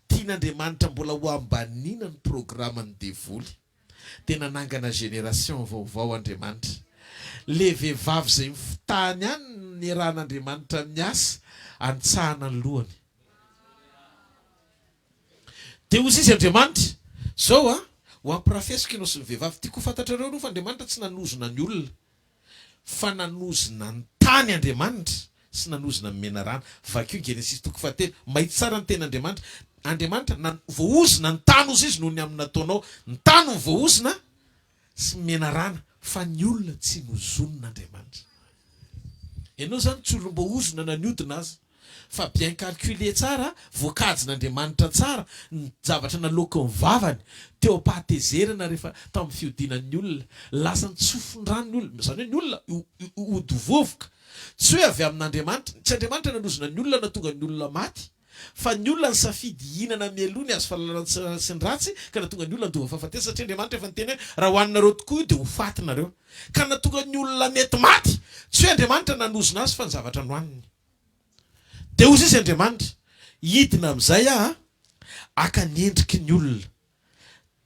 Tian'Andriamanitra mbola ho ambaniana ny programan'ny devoly. Dia nanangana génération vaovao Andriamanitra. Ilay vehivavy izay nifitahany ihany no niarahan'Andriamanitra niasa hanitsahana ny lohany. Dia hozy izy Andriamanitra, Zao an, ho ampirafesiko ianao sy ny vehivavy. Tiako ho fantatrareo aloha fa Andriamanitra tsy nanozona ny olona, fa nanozona ny tany Andriamanitra sy nanozona ny menarana. Vakio ny Genesisy toko fahatelo. Mahitsy tsara ny tenin'Andriamanitra. Andriamanitra, nan, voaozona ny tany hozy izy noho ny amin'ny nataonao. Ny tany no voaozona sy menarana, fa ny olona tsy nozonin'Andriamanitra. Ianao izany tsy olom-boaozona na niodina aza, fa bien calculé tsara, voakajin'Andriamanitra tsara ny zavatra naloaky ny vavany teo am-pahatezerana rehefa tamin'ny fiodinan'ny olona. Lasa nitsofin-drano ny olona, izany hoe ny olona hody vovoka. Tsy hoe avy amin'Andriamanitra, tsy Andriamanitra nanozona ny olona nahatonga ny olona maty, Fa ny olona nisafidy hihinana mialoha ny hazo fahalalana ny tsara sy ny ratsy, ka nahatonga ny olona handova fahafatesana, satria Andriamanitra efa niteny hoe, Raha hohaninareo tokoa io, dia ho faty nareo. Ka nahatonga ny olona mety maty. Tsy hoe Andriamanitra nanozona azy, fa ny zavatra nohaniny. Dia hoy izy Andriamanitra, Hidina amin'izay Aho, haka ny endriky ny olona.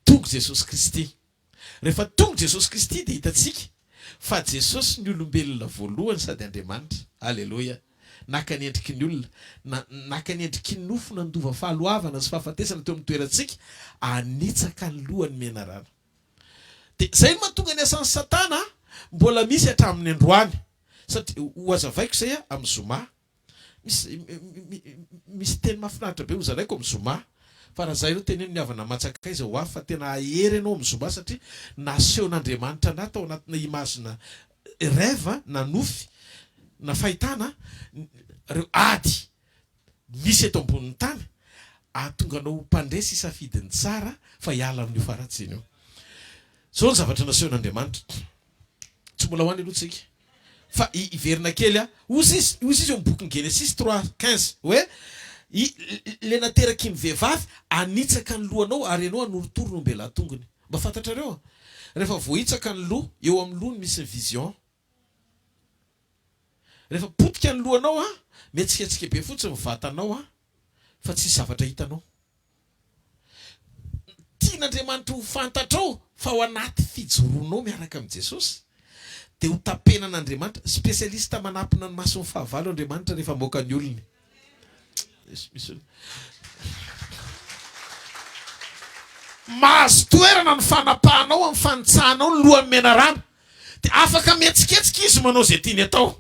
Tonga Jesosy Kristy. Rehefa tonga Jesosy Kristy dia hitantsika fa Jesosy ny olombelona voalohany sady Andriamanitra. Aleloia! Naka ny endriky ny olona, na, naka ny endriky ny nofo nandova fahaloavana sy fahafatesana teo amin'ny toerantsika, hanitsaka ny lohany menarana. Dia izay no mahatonga ny asan'i Satana mbola misy hatramin'ny androany. Satria, ho hazavaiko izay amin'ny zoma. Misy misy teny mahafinaritra be hozaraiko amin'ny zoma fa raha za ireo teneno ny havana aman-tsakaiza ho avy fa tena hahery ianao amin'ny zoma satria nasehon'Andriamanitra anah tao anatina image-na rêve na nofy na fahitana ireo ady misy eto ambonin'ny tany ahatonga anao ho mpandresy hisafidy ny tsara fa hiala amin'io faharatsiana io. Zao ny zavatra nasehon'Andriamanitra. Tsy mbola ho any aloha tsika fa hiverina kely aho. Hozy izy, hozy izy eo amin'ny bokin'ny Genesisy trois quinze hoe, I, le nateraky ny vehivavy hanitsaka ny lohanao ary ianao hanorotoro ny ombelahy-tongony. Mba fantatrareo an? Rehefa voahitsaka ny loha, eo amin'ny loha no misy ny vision. Rehefa potika ny lohanao an, mihetsiketsika be fotsiny ny vatanao an, fa tsisy zavatra hitanao. Tian'Andriamanitra ho fantatrao fa ao anaty fijoroanao miaraka amin'i Jesosy dia ho tapenan'Andriamanitra. Spécialiste manapina ny mason'ny fahavalo Andriamanitra rehefa maoka ny olony. Mahazo toerana ny fanapahanao amin'ny fanitsahanao ny lohan'ny menarana. Dia afaka mihetsiketsika izy manao izay tiany atao.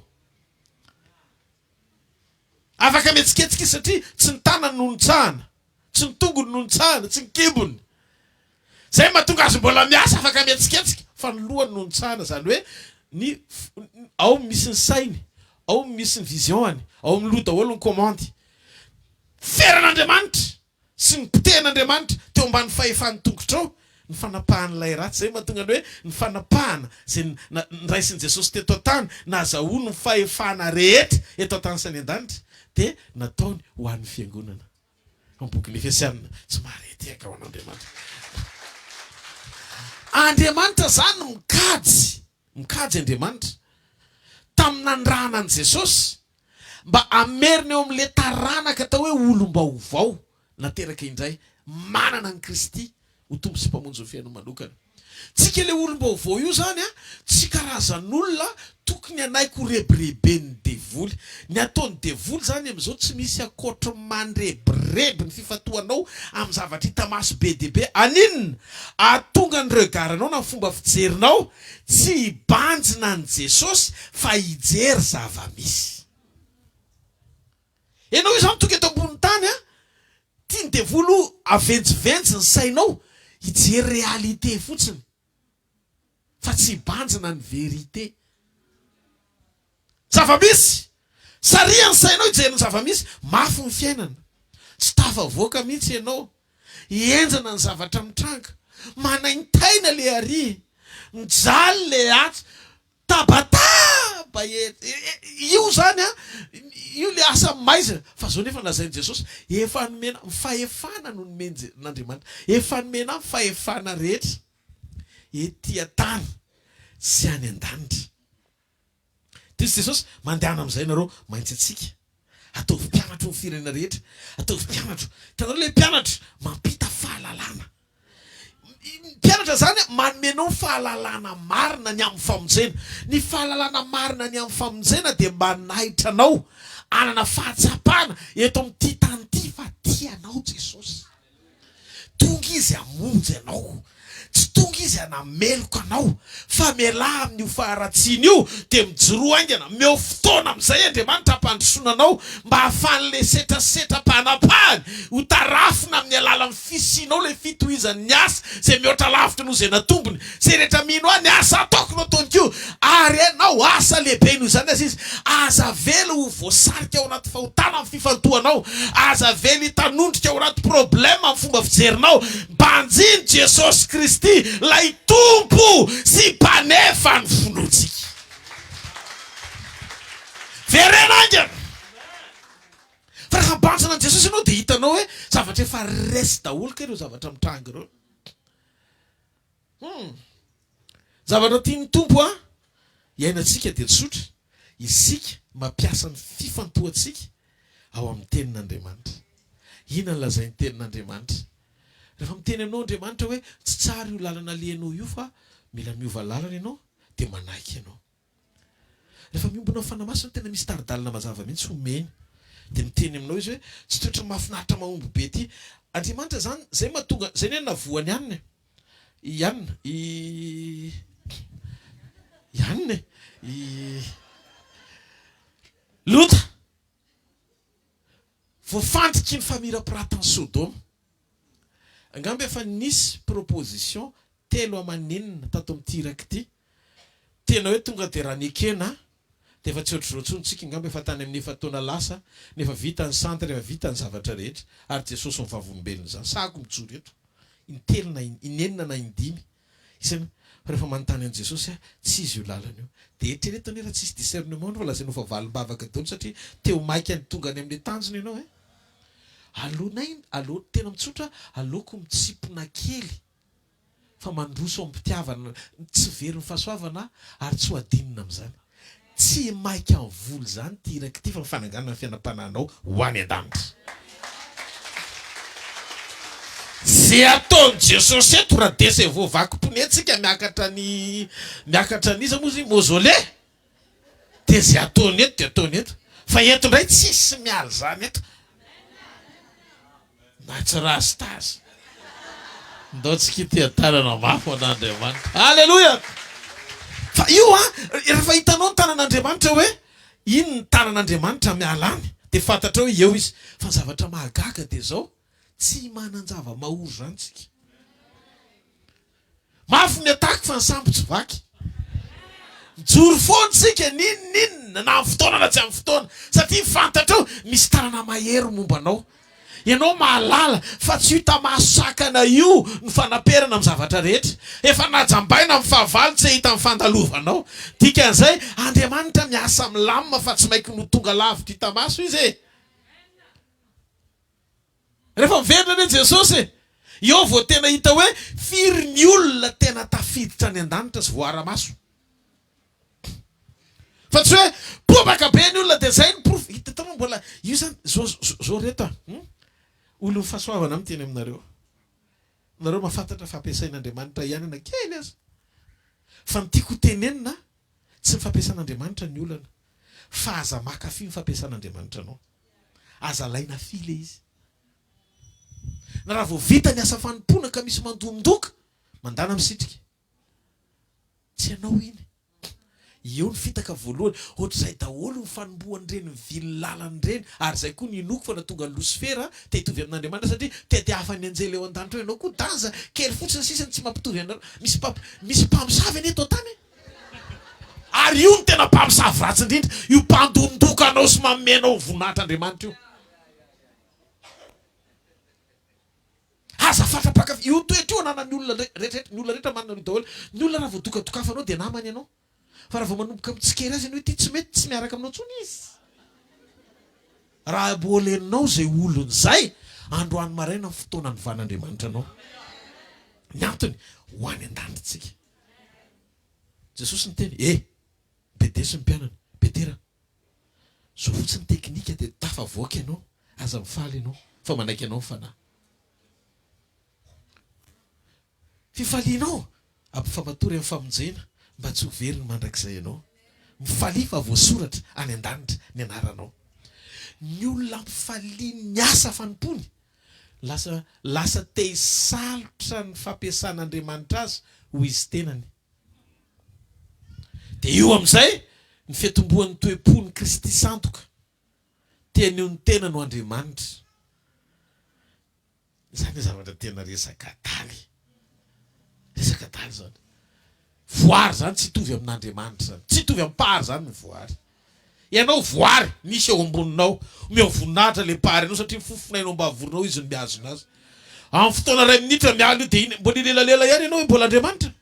Afaka. Afaka mihetsiketsika izy satria tsy ny tanany no nitsahana, tsy ny tongony no nitsahana, tsy ny kibony. Izay mahatonga azy mbola miasa afaka mihetsiketsika fa ny lohany no nitsahana, izany hoe ny ao misy ny sainy, ao misy ny vision-ny, ao amin'ny loha daholo ny commande. Feran'Andriamanitra sy ny potehin'Andriamanitra teo ambany fahefan'ny tongotrao ny fanapahan'ilay ratsy. Izay mahatonga ny hoe ny fanapahana izay noraisin'i Jesosy teto an-tany, nahazahoany ny fahefana rehetra eto an-tany sy any an-danitra, dia nataony ho an'ny fiangonana. Ao amin'ny bokin'ny Efesiana, tsy mahare tehaka ho an'Andriamanitra. Andriamanitra izany mikajy, mikajy Andriamanitra tamin'ny nanirahana an'i Jesosy mba hamerina eo amin'ilay taranaka atao hoe olom-baovao nateraka indray, manana an'i Kristy ho Tompo sy Mpamonjy ny fiainany manokana. Tsika ilay olom-baovao io izany tsy karazan'olona tokony hanaiky ho rebireben'ny devoly. Ny ataon'ny devoly izany amin'izao tsy misy ankoatry ny mandrebireby ny fifantohanao amin'ny zavatra hita maso be dia be. Haninona? Hahatonga ny regard-nao na ny fomba fijerinao tsy hibanjina an'i Jesosy fa hijery zava-misy. Ianao io izany tonga eto ambonin'ny tany an, tian'ny devoly ho avenjivenjy ny sainao hijery réalité fotsiny fa tsy hibanjina ny vérité. Zava-misy! Sariha ny sainao hijery ny zava-misy, mafy ny fiainana, tsy tafavoaka mihitsy ianao, henjana ny zavatra mitranga, manaintaina le ary, mijaly le atsy, Tabataba e! Io zany an, io le asa maizina, fa zao nefa lazain'i Jesosy, efa nomena, ny fahefana no nomen'Andriamanitra, efa nomena ahy ny fahefana rehetra ety an-tany sy any an-danitra. Dia hoy Jesosy, mandehana amin'izay nareo, maintsy antsika, ataovy mpianatro ny firenena rehetra, ataovy mpianatro, hitanareo le mpianatra mampita fahalalana. Ny mpianatra izany manome anao ny fahalalana marina ny amin'ny famonjena. Ny fahalalana marina ny amin'ny famonjena dia manaitra anao hanana fahatsapana eto amin'ity tany ity fa tia anao Jesosy. Tonga Izy hamonjy anao. Tsy tonga Izy hanameloka anao. Fa mialà amin'io faharatsiana io dia mijoroa haingana. Omeo fotoana amin'izay Andriamanitra hampandrosoana anao mba hahafahan'ilay setrasetram-panapahany ho tarafina amin'ny alalan'ny fisianao ilay fitohizan'ny asa izay mihoatra lavitra noho izay natombony. Izay rehetra mino ahy, ny asa ataoko no ataony koa. Ary ianao, asa lehibe noho izany aza izy. Aza avela ho voasarika ao anaty fahotana amin'ny fifantohanao. Aza avela hitanondrika ao anaty problème amin'ny fomba fijerinao. Banjino Jesosy Kristy, ilay Tompo sy Mpanefa ny finoantsika. Verena haingana! Fa rehefa mibanjina an'i Jesosy ianao dia hitanao hoe zavatra efa resy daholo kay ireo zavatra mitranga ireo. Hum. Zavatra tian'ny Tompo a iainantsika dia tsotra, isika mampiasa ny fifantohantsika ao amin'ny Tenin'Andriamanitra. Inona no lazain'ny Tenin'Andriamanitra? Rehefa miteny aminao Andriamanitra hoe tsy tsara io lalana alehanao io fa mila miova lalana ianao dia manaiky ianao. Rehefa miombona amin'ny Fanahy Masina tena misy tari-dalana mazava mihitsy omeny. Dia miteny aminao izy hoe tsy toetra mahafinaritra mahomby be ity. Andriamanitra izany, izay mahatonga, izay anie no nahavoa an'i Anna e. I Anna, i i Anna e, i Lota. Voafandriky ny famirapiratan'i Sodoma. Angamba efa nisy proposition telo aman'enina tato amin'ity iraka ity. Tena hoe tonga dia raha nekena dia efa tsy ohatr'izao intsony tsika, angamba efa tany amin'ny efa-taona lasa no efa vita ny centre, efa vita ny zavatra rehetra ary Jesosy no vavolombelon'izany. Sahako mijoro eto intelo na inenina na indimy isany fa rehefa manontany an'i Jesosy aho, tsy izy io lalana io. Dia eritrereto anie raha tsisy discernement anao fa lazainao fa valim-bavaka daholo satria te ho maika ny tonga any amin'ilay tanjona ianao eh. Aleonay, aleo, tena mitsotra, aleoko mitsimpona kely fa mandroso amim-pitiavana, tsy very ny fahasoavana ary tsy ho adinina amin'izany. Tsy maika ny vola izany ity iraka ity fa ny fananganana ny fiainam-panahinao ho any an-danitra. Ze ataon'i Jesosy eto raha decevo vaky pneu tsika miakatra ny miakatra an'iza moa izy iny mausolée dia ze ataony eto dia ataony eto fa eto indray tsisy miala izany eto na tsy rasta aza. Ndao tsika hitia-tanana mafy ho an'Andriamanitra. Aleloia! Fa io an, rehefa hitanao ny tanan'Andriamanitra hoe iny ny tanan'Andriamanitra miala any. Dia fantatrao hoe eo izy. Fa ny zavatra mahagaga dia izao, tsy manan-java-mahory izany tsika. Mafy ny attaque fa ny sambo tsy vaky. Mijoro foana tsika n'inon'inona na amin'ny fotoana na tsy amin'ny fotoana satria fantatrao misy tanana mahery momba anao. Ianao mahalala fa tsy io tamaso sakana io no fanaperana amin'ny zavatra rehetra. Efa najambaina amin'ny fahavalo tsy hahita ny fandalovanao. Dikan'izay Andriamanitra miasa milamina fa tsy maiky no tonga lavitra hita maso izy e. Rehefa miverina anie Jesosy e! Eo vao tena hita hoe firy ny olona tena tafiditra any an-danitra sy voaara-maso. Fa tsy hoe bobaka be ny olona dia zay ny porofo. Hita tao mbola io zany zao zao reto a! Hum? Olon'ny fahasoavana miteny aminareo. Nareo mahafantatra fa ampiasain'Andriamanitra ihany na kely aza. Fa ny tiako ho tenenina tsy ny fampiasan'Andriamanitra ny olana fa aza maka fy ny fampiasan'Andriamanitra anao. Aza alaina fy le izy. Na raha vao vita ny asa fanompoana ka misy mandondoka, mandana misitrika. Tsy anao iny. Eo ny fitaka voalohany. Ohatr'izay daholo ny fanombohan'ireny mivily lalana ireny. Ary izay koa ny inoako fa nahatonga an'i Losifera te hitovy amin'Andriamanitra satria te te hahafa ny anjely eo an-danitra eo ianao koa daza kely fotsiny sisa ny tsy mampitovy anareo. Misy mpamp misy mpamosavy anie eto an-tany e. Ary io no tena mpamosavy ratsy indrindra, io mpandondoka anao sy manome anao voninahitr'Andriamanitra io. Aza fatra-pankafy, io toetra io ananan'ny olona rehetra, ny olona rehetra manana an'io daholo. Ny olona raha vao dokadokafanao dia namany ianao. Fa raha vao manomboka mitsikera azy ianao hoe ity tsy mety, tsy miaraka aminao intsony izy. Raha mbola ianao izay olona izay, androany maraina ny fotoana anovan'Andriamanitra anao. Ny antony, ho any an-danitra isika. Jesosy niteny, E! Bedeso ny mpianany, Petera, zao fotsiny teknika dia tafavoaka ianao, aza mifaly ianao fa manaiky anao ny Fanahy. Fifalianao, ampifamatory amin'ny famonjena mba tsy ho very ny mandrakizay ianao. Mifalia fa voasoratra any an-danitra ny anaranao. Ny olona ampifalian'ny asa fanompoany, lasa lasa te hisalotra ny fampiasan'Andriamanitra azy ho izy tenany. Dia io amin'izay ny fiatombohan'ny toe-pon'i Kristy sandoka, te haneho ny tenany ho Andriamanitra. Izany zavatra tena resaka adala e! Resaka adala izany. Voary izany tsy hitovy amin'Andriamanitra izany. Tsy hitovy amin'ny Mpahary izany ny voary. Ianao voary, misy eo amboninao. Omeo voninahitra ilay Mpahary anao satria ny fofonainao am-bavoronao Izy no mihazona azy. Amin'ny fotoana iray minitra miala io dia iny mbola hilelalela ihany ianao hoe mbola Andriamanitra.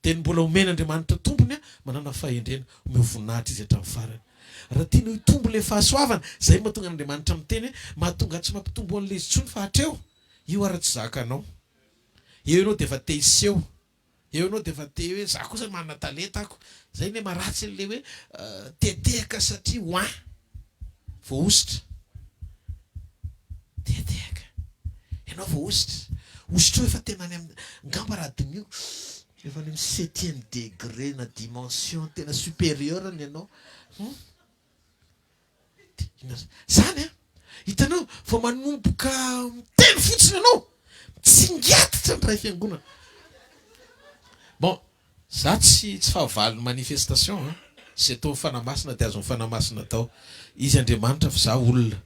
Dia ny mbola omen'Andriamanitra tompony manana fahendrena, omeo voninahitra izy hatramin'ny farany. Raha tianao hitombo ilay fahasoavana, izay no mahatonga an'Andriamanitra miteny hoe mahatonga ahy tsy mampitombo an'ilay izy intsony fa hatreo, io ary tsy zakanao. Eo ianao dia efa te hiseho. Eo ianao dia efa te hoe za kosa manana talenta ako. Zay anie maharatsy an'ilay hoe tetehaka satria oin. Voahosotra. Tetehaka. Ianao voahosotra. Hosotrao efa tena any amin'ny, ngamba raha diniho, efa any amin'ny septième degré na dimension tena supérieur ny anao. Hum. Zany an! Hitanao, vao manomboka miteny fotsiny ianao, mitsingatitra ny ray fiangonana. Bon, za tsy tsy fahavalon'ny manifestation an! Izay ataon'ny Fanahy Masina dia azon'ny Fanahy Masina atao. Izy Andriamanitra fa za olona.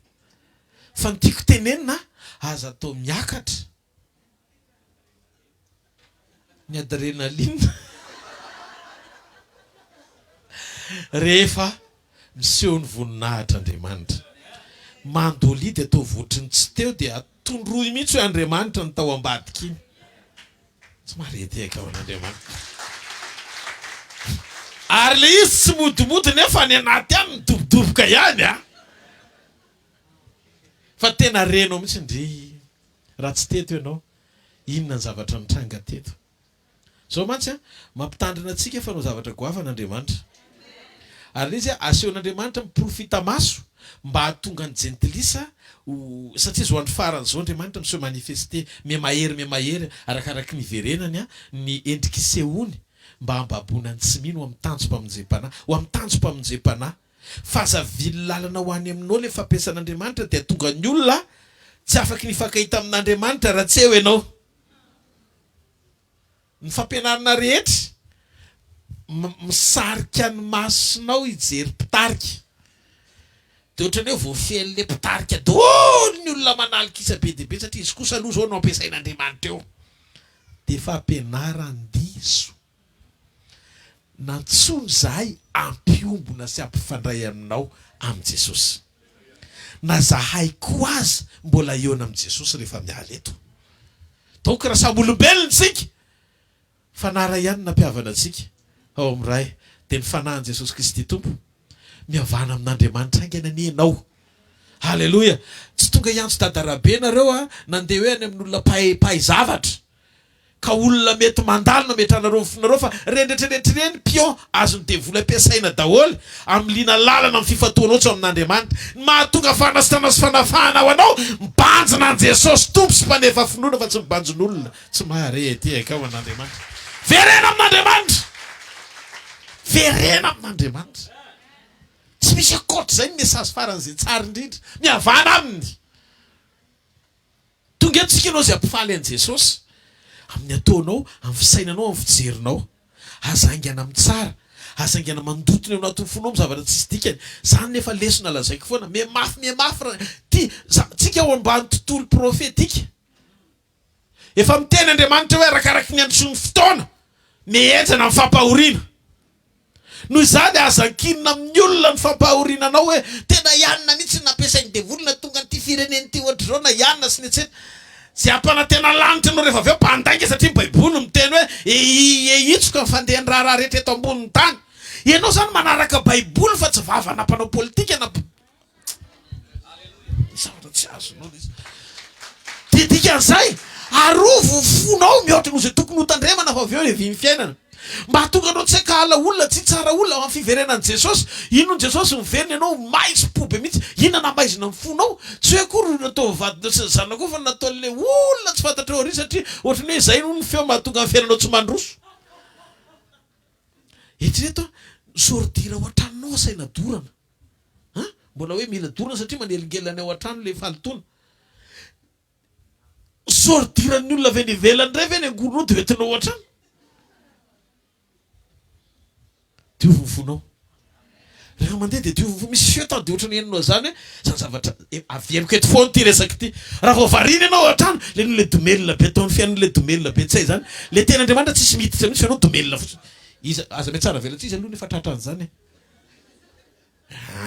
Fa ny tiako tenenina, aza atao miakatra. Ny adrenaline rehefa miseho ny voninahitr'Andriamanitra. Mandolia dia ataovy ohatry ny tsy teo dia tondroy mihitsy hoe Andriamanitra no tao ambadika iny. Tsy maharetehaka ho an'Andriamanitra. Ary ilay izy tsy modimody nefa any anaty any midobodoboka ihany a! Fa tena renao mihitsy ndry raha tsy teto ianao, inona ny zavatra nitranga teto. Izao mantsy an, mampitandrina antsika fa hanao zavatra goavana Andriamanitra. Ary ilay izy an, asehon'Andriamanitra ny porofo hita maso mba hahatonga ny jentilisa ho, satria izao andro farany izao Andriamanitra miseho manifester, mihamahery mihamahery arakaraky ny iverenany an, ny endriky isehoany mba hambaboana ny tsy mino ho amin'ny tanjom-pamonjem-panahy, ho amin'ny tanjom-pamonjem-panahy. Fa aza avily lalana ho any aminao ilay fampiasan'Andriamanitra dia tonga ny olona tsy afaky ny hifankahita amin'Andriamanitra raha tsy eo ianao. Ny fampianarana rehetra misarika ny masonao hijery mpitarika. Dia ohatran'ny hoe voafehin'ilay mpitarika daholo ny olona manalika isa be dia be satria izy kosa aloha izao no ampiasain'Andriamanitra eo. Dia fampianaran-diso. Nantsoina izahay hampiombona sy hampifandray aminao amin'i Jesosy. Na zahay koa aza mbola hihaona amin'i Jesosy rehefa miala eto. Donc raha samy olombelona isika, Fanahy iray ihany no nampihavana antsika ao amin'ny Ray, dia ny Fanahin'i Jesosy Kristy Tompo. Mihavana amin'Andriamanitra haingana anie ianao. Haleloia! Tsy tonga hiantso dadarabe nareo a, nandeha hoe any amin'olona mpahay mpahay zavatra. Ka olona mety mandalo no ametranareo ny fonareo fa reny rehetra rehetra ireny pion azon'ny devoly ampiasaina daholo amiliana lalana amin'ny fifantohanao tsy ao amin'Andriamanitra. Ny mahatonga fanasitranana sy fanafahana ho anao, mibanjina an'i Jesosy Tompo sy mpanefa finoana fa tsy mibanjin'olona. Tsy mahare ety akao an'Andriamanitra. Verena amin'Andriamanitra! Verena amin'Andriamanitra. Tsy misy ankoatr'izay ny message faran'izay tsara indrindra. Mihavana aminy. Tonga eto isika ianao izay hampifaly an'i Jesosy amin'ny ataonao, amin'ny fisainanao, amin'ny fijerinao. Aza haingana mitsara, aza haingana mandoto ny ao anatin'ny fonao amin'ny zavatra tsisy dikany. Izany nefa lesona lazaiko foana. Mihamafy, mihamafy raha ty, za, tsika ao ambany tontolo profetika. Efa miteny Andriamanitra hoe arakaraky ny androsoan'ny fotoana, mihenjana ny fampahoriana. Noho izany, aza ankinina amin'ny olona ny fampahoriana anao hoe tena i anona mihitsy no nampiasain'ny devoly nahatonga an'ity firenena ity ohatr'izao na i anona sy ny etsetra. Izay hampanantena lanitra anao rehefa avy eo mpandainga satria ny baiboly miteny hoe ehitsoka ny fandehan'ny raharaha rehetra eto ambonin'ny tany. Ianao izany manaraka baiboly fa tsy vavana mpanao politika na Zavatra tsy azonao ilay izy. Dia dikan'izay, arovy ny fonao mihoatra noho izay tokony hotandremana fa avy eo hevian'ny fiainana. Mba hahatonga anao tsy hankahala olona, tsy hitsara olona amin'ny fiverenan'i Jesosy. Inona Jesosy miverina ianao maizim-po be mihitsy. Inona namaizina ny fonao? Tsy hoe akory no nataon'ny vadinao sy ny zanakao fa nataon'ilay olona tsy fantatrao ary satria ohatran'ny hoe izay hono ny feo mahatonga ny fiainanao tsy mandroso. Eritrereto an, sordira ao an-tranonao asaina dorana. An? Mbola hoe mila dorana satria manelingelina ny ao an-trano ilay fahalotoana. Sordiran'ny olona avy any ivelany indray ve ny angoronao dia hoentinao ao an-trano? Diovy ny fonao. Rehefa mandeha dia diovy ny fo. Misy feo tany dia ohatran'ny henonao izany hoe izany zavatra averiko eto foana ity resaka ity. Raha vao variana ianao ao an-trano, ilay noho ilay domelina be ataon'ny fiainana ilay domelina be tsy hay izany. Ilay tenin'Andriamanitra tsisy miditra mihitsy fa ianao domelina fotsiny. Iza, aza mihatsara velatsihy izy aloha nefa tratran'izany e.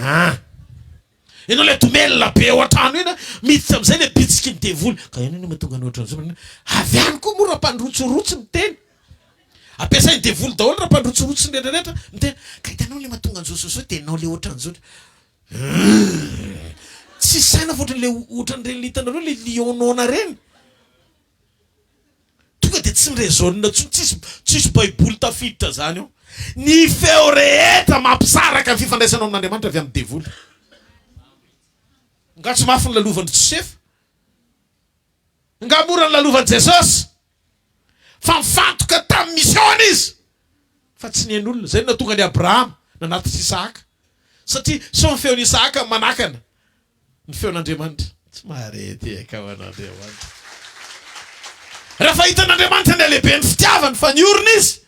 Ah! Ianao ilay domelina be ao an-trano iny, miditra amin'izay ilay bitsiky ny devoly. Ka inona no mahatonga anao ohatran'izao? Manina? Avy any koa moa raha mpandrotsirotsy miteny. Ampiasain'ny devoly daholo raha mpandrotsirotsy ny rehetra rehetra miteny. Ka hitanao ilay mahatonga an'izao sy izao dia ianao ilay ohatran'izao. Tsisy saina fa ohatran'ilay ohatran'ireny hitanareo ilay lion noana ireny. Tonga dia tsy mi-raisonne intsony, tsisy tsisy baiboly tafiditra zany ao. Ny feo rehetra mampisaraka ny fifandraisanao amin'Andriamanitra avy amin'ny devoly. Nga tsy mafy ny lalovan'i Josefa? Nga mora ny lalovan'i Jesosy? Fa nifantoka tamin'ny mission-ny izy fa tsy nihaino olona. Zay no nahatonga an'i Abrahama nanatitra Isahaka. Satria sao ny feon'i Isahaka manakana Ny feon'Andriamanitra. Tsy mahare tehaka ho an'Andriamanitra. Rehefa hitan'Andriamanitra ny halehiben'ny fitiavany fa niorina izy,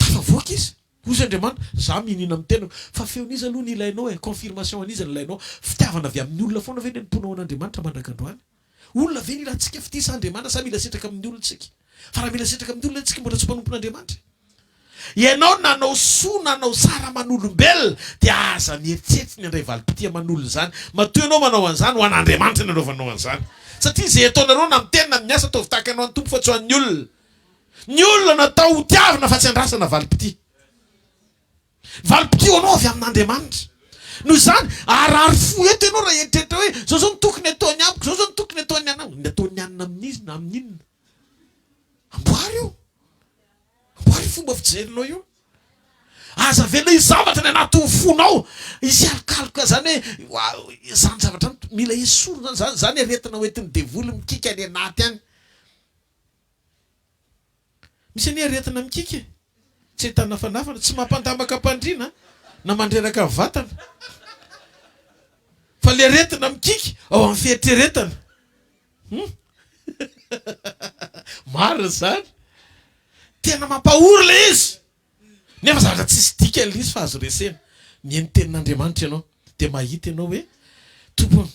tafavoaka izy. Hoy izy Andriamanitra, za mihinina amin'ny tenako. Fa feon'iza aloha no ilainao e? Confirmation an'iza no ilainao? Fitiavana avy amin'ny olona foana ve ny anompoanao an'Andriamanitra mandrak'androany? Olona ve no ilantsika fitia sa Andriamanitra sa mila sitraka amin'ny olona isika? Fa raha mila sitraka amin'ny olona isika mbola tsy mpanompon'Andriamanitra. Ianao nanao soa nanao tsara aman'olombelona dia aza mieritreritra ny handray valim-pitia aman'olona izany. Matoa ianao manao an'izany, ho an'Andriamanitra no anaovanao an'izany. Satria izay ataonareo na miteny na miasa ataovy tahaka ny ho an'ny Tompo fa tsy ho an'ny olona. Ny olona natao ho tiavina fa tsy andrasana valim-pitia. Valim-pitia ho anao avy amin'Andriamanitra. Noho izany, harary fo eto ianao raha hieritreritra hoe, izao izao no tokony hataony amiko, izao izao no tokony hataon'ny anao. Ny ataon'ny anona amin'iza na amin'inona? Amboary io. Amboary io fomba fijerinao io. Aza avela hisy zavatra any anatin'ny fonao hisy alokaloka izany hoe izany zavatra izany mila esorina izany, izany aretina hoentin'ny devoly mikiky any anaty any. Misy anie aretina mikiky e! Tsy ahitana fanafana, tsy mampandamaka am-pandriana na mandreraka ny vatana. Fa le aretina mikiky ao amin'ny fieritreretana. Hum! Marina izany. Tena mampahory le izy. Nefa zavatra tsisy dikany le izy fa azo resena. Mihaino tenin'Andriamanitra ianao. Dia mahita ianao hoe, Tompo ô,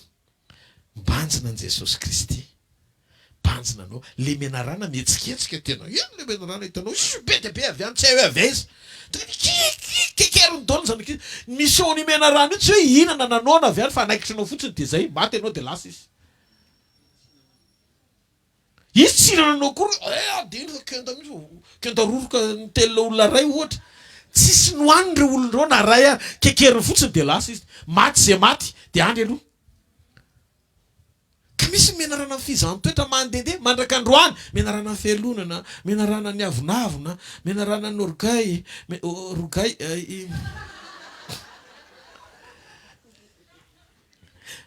mibanjina an'i Jesosy Kristy. Mibanjina anao. Le menarana mihetsiketsika tena iny le menarana hitanao io be dia be avy any tsy hay hoe avy aiza. Tonga dia ki ki kekeriny daholo ny zanak'izy. Ny mission an'io menarana io tsy hoe hihinana na noana avy any fa hanaikitra anao fotsiny dia zay, maty ianao dia lasa izy. Izy tsy hihinana anao akory hoe eh adino fa kenda mihitsy fa kenda roroka nitelina olona iray ohatra. Tsisy nohaniny ireo olona ireo na iray ary. Kekeriny fotsiny dia lasa izy. Maty izay maty dia andry aloha. Ka misy ny menarana ny fizahan-toetra mandehandeha mandraka androany, menarana ny fialonana, menarana ny avonavona, menarana ny orgueil, orgueil,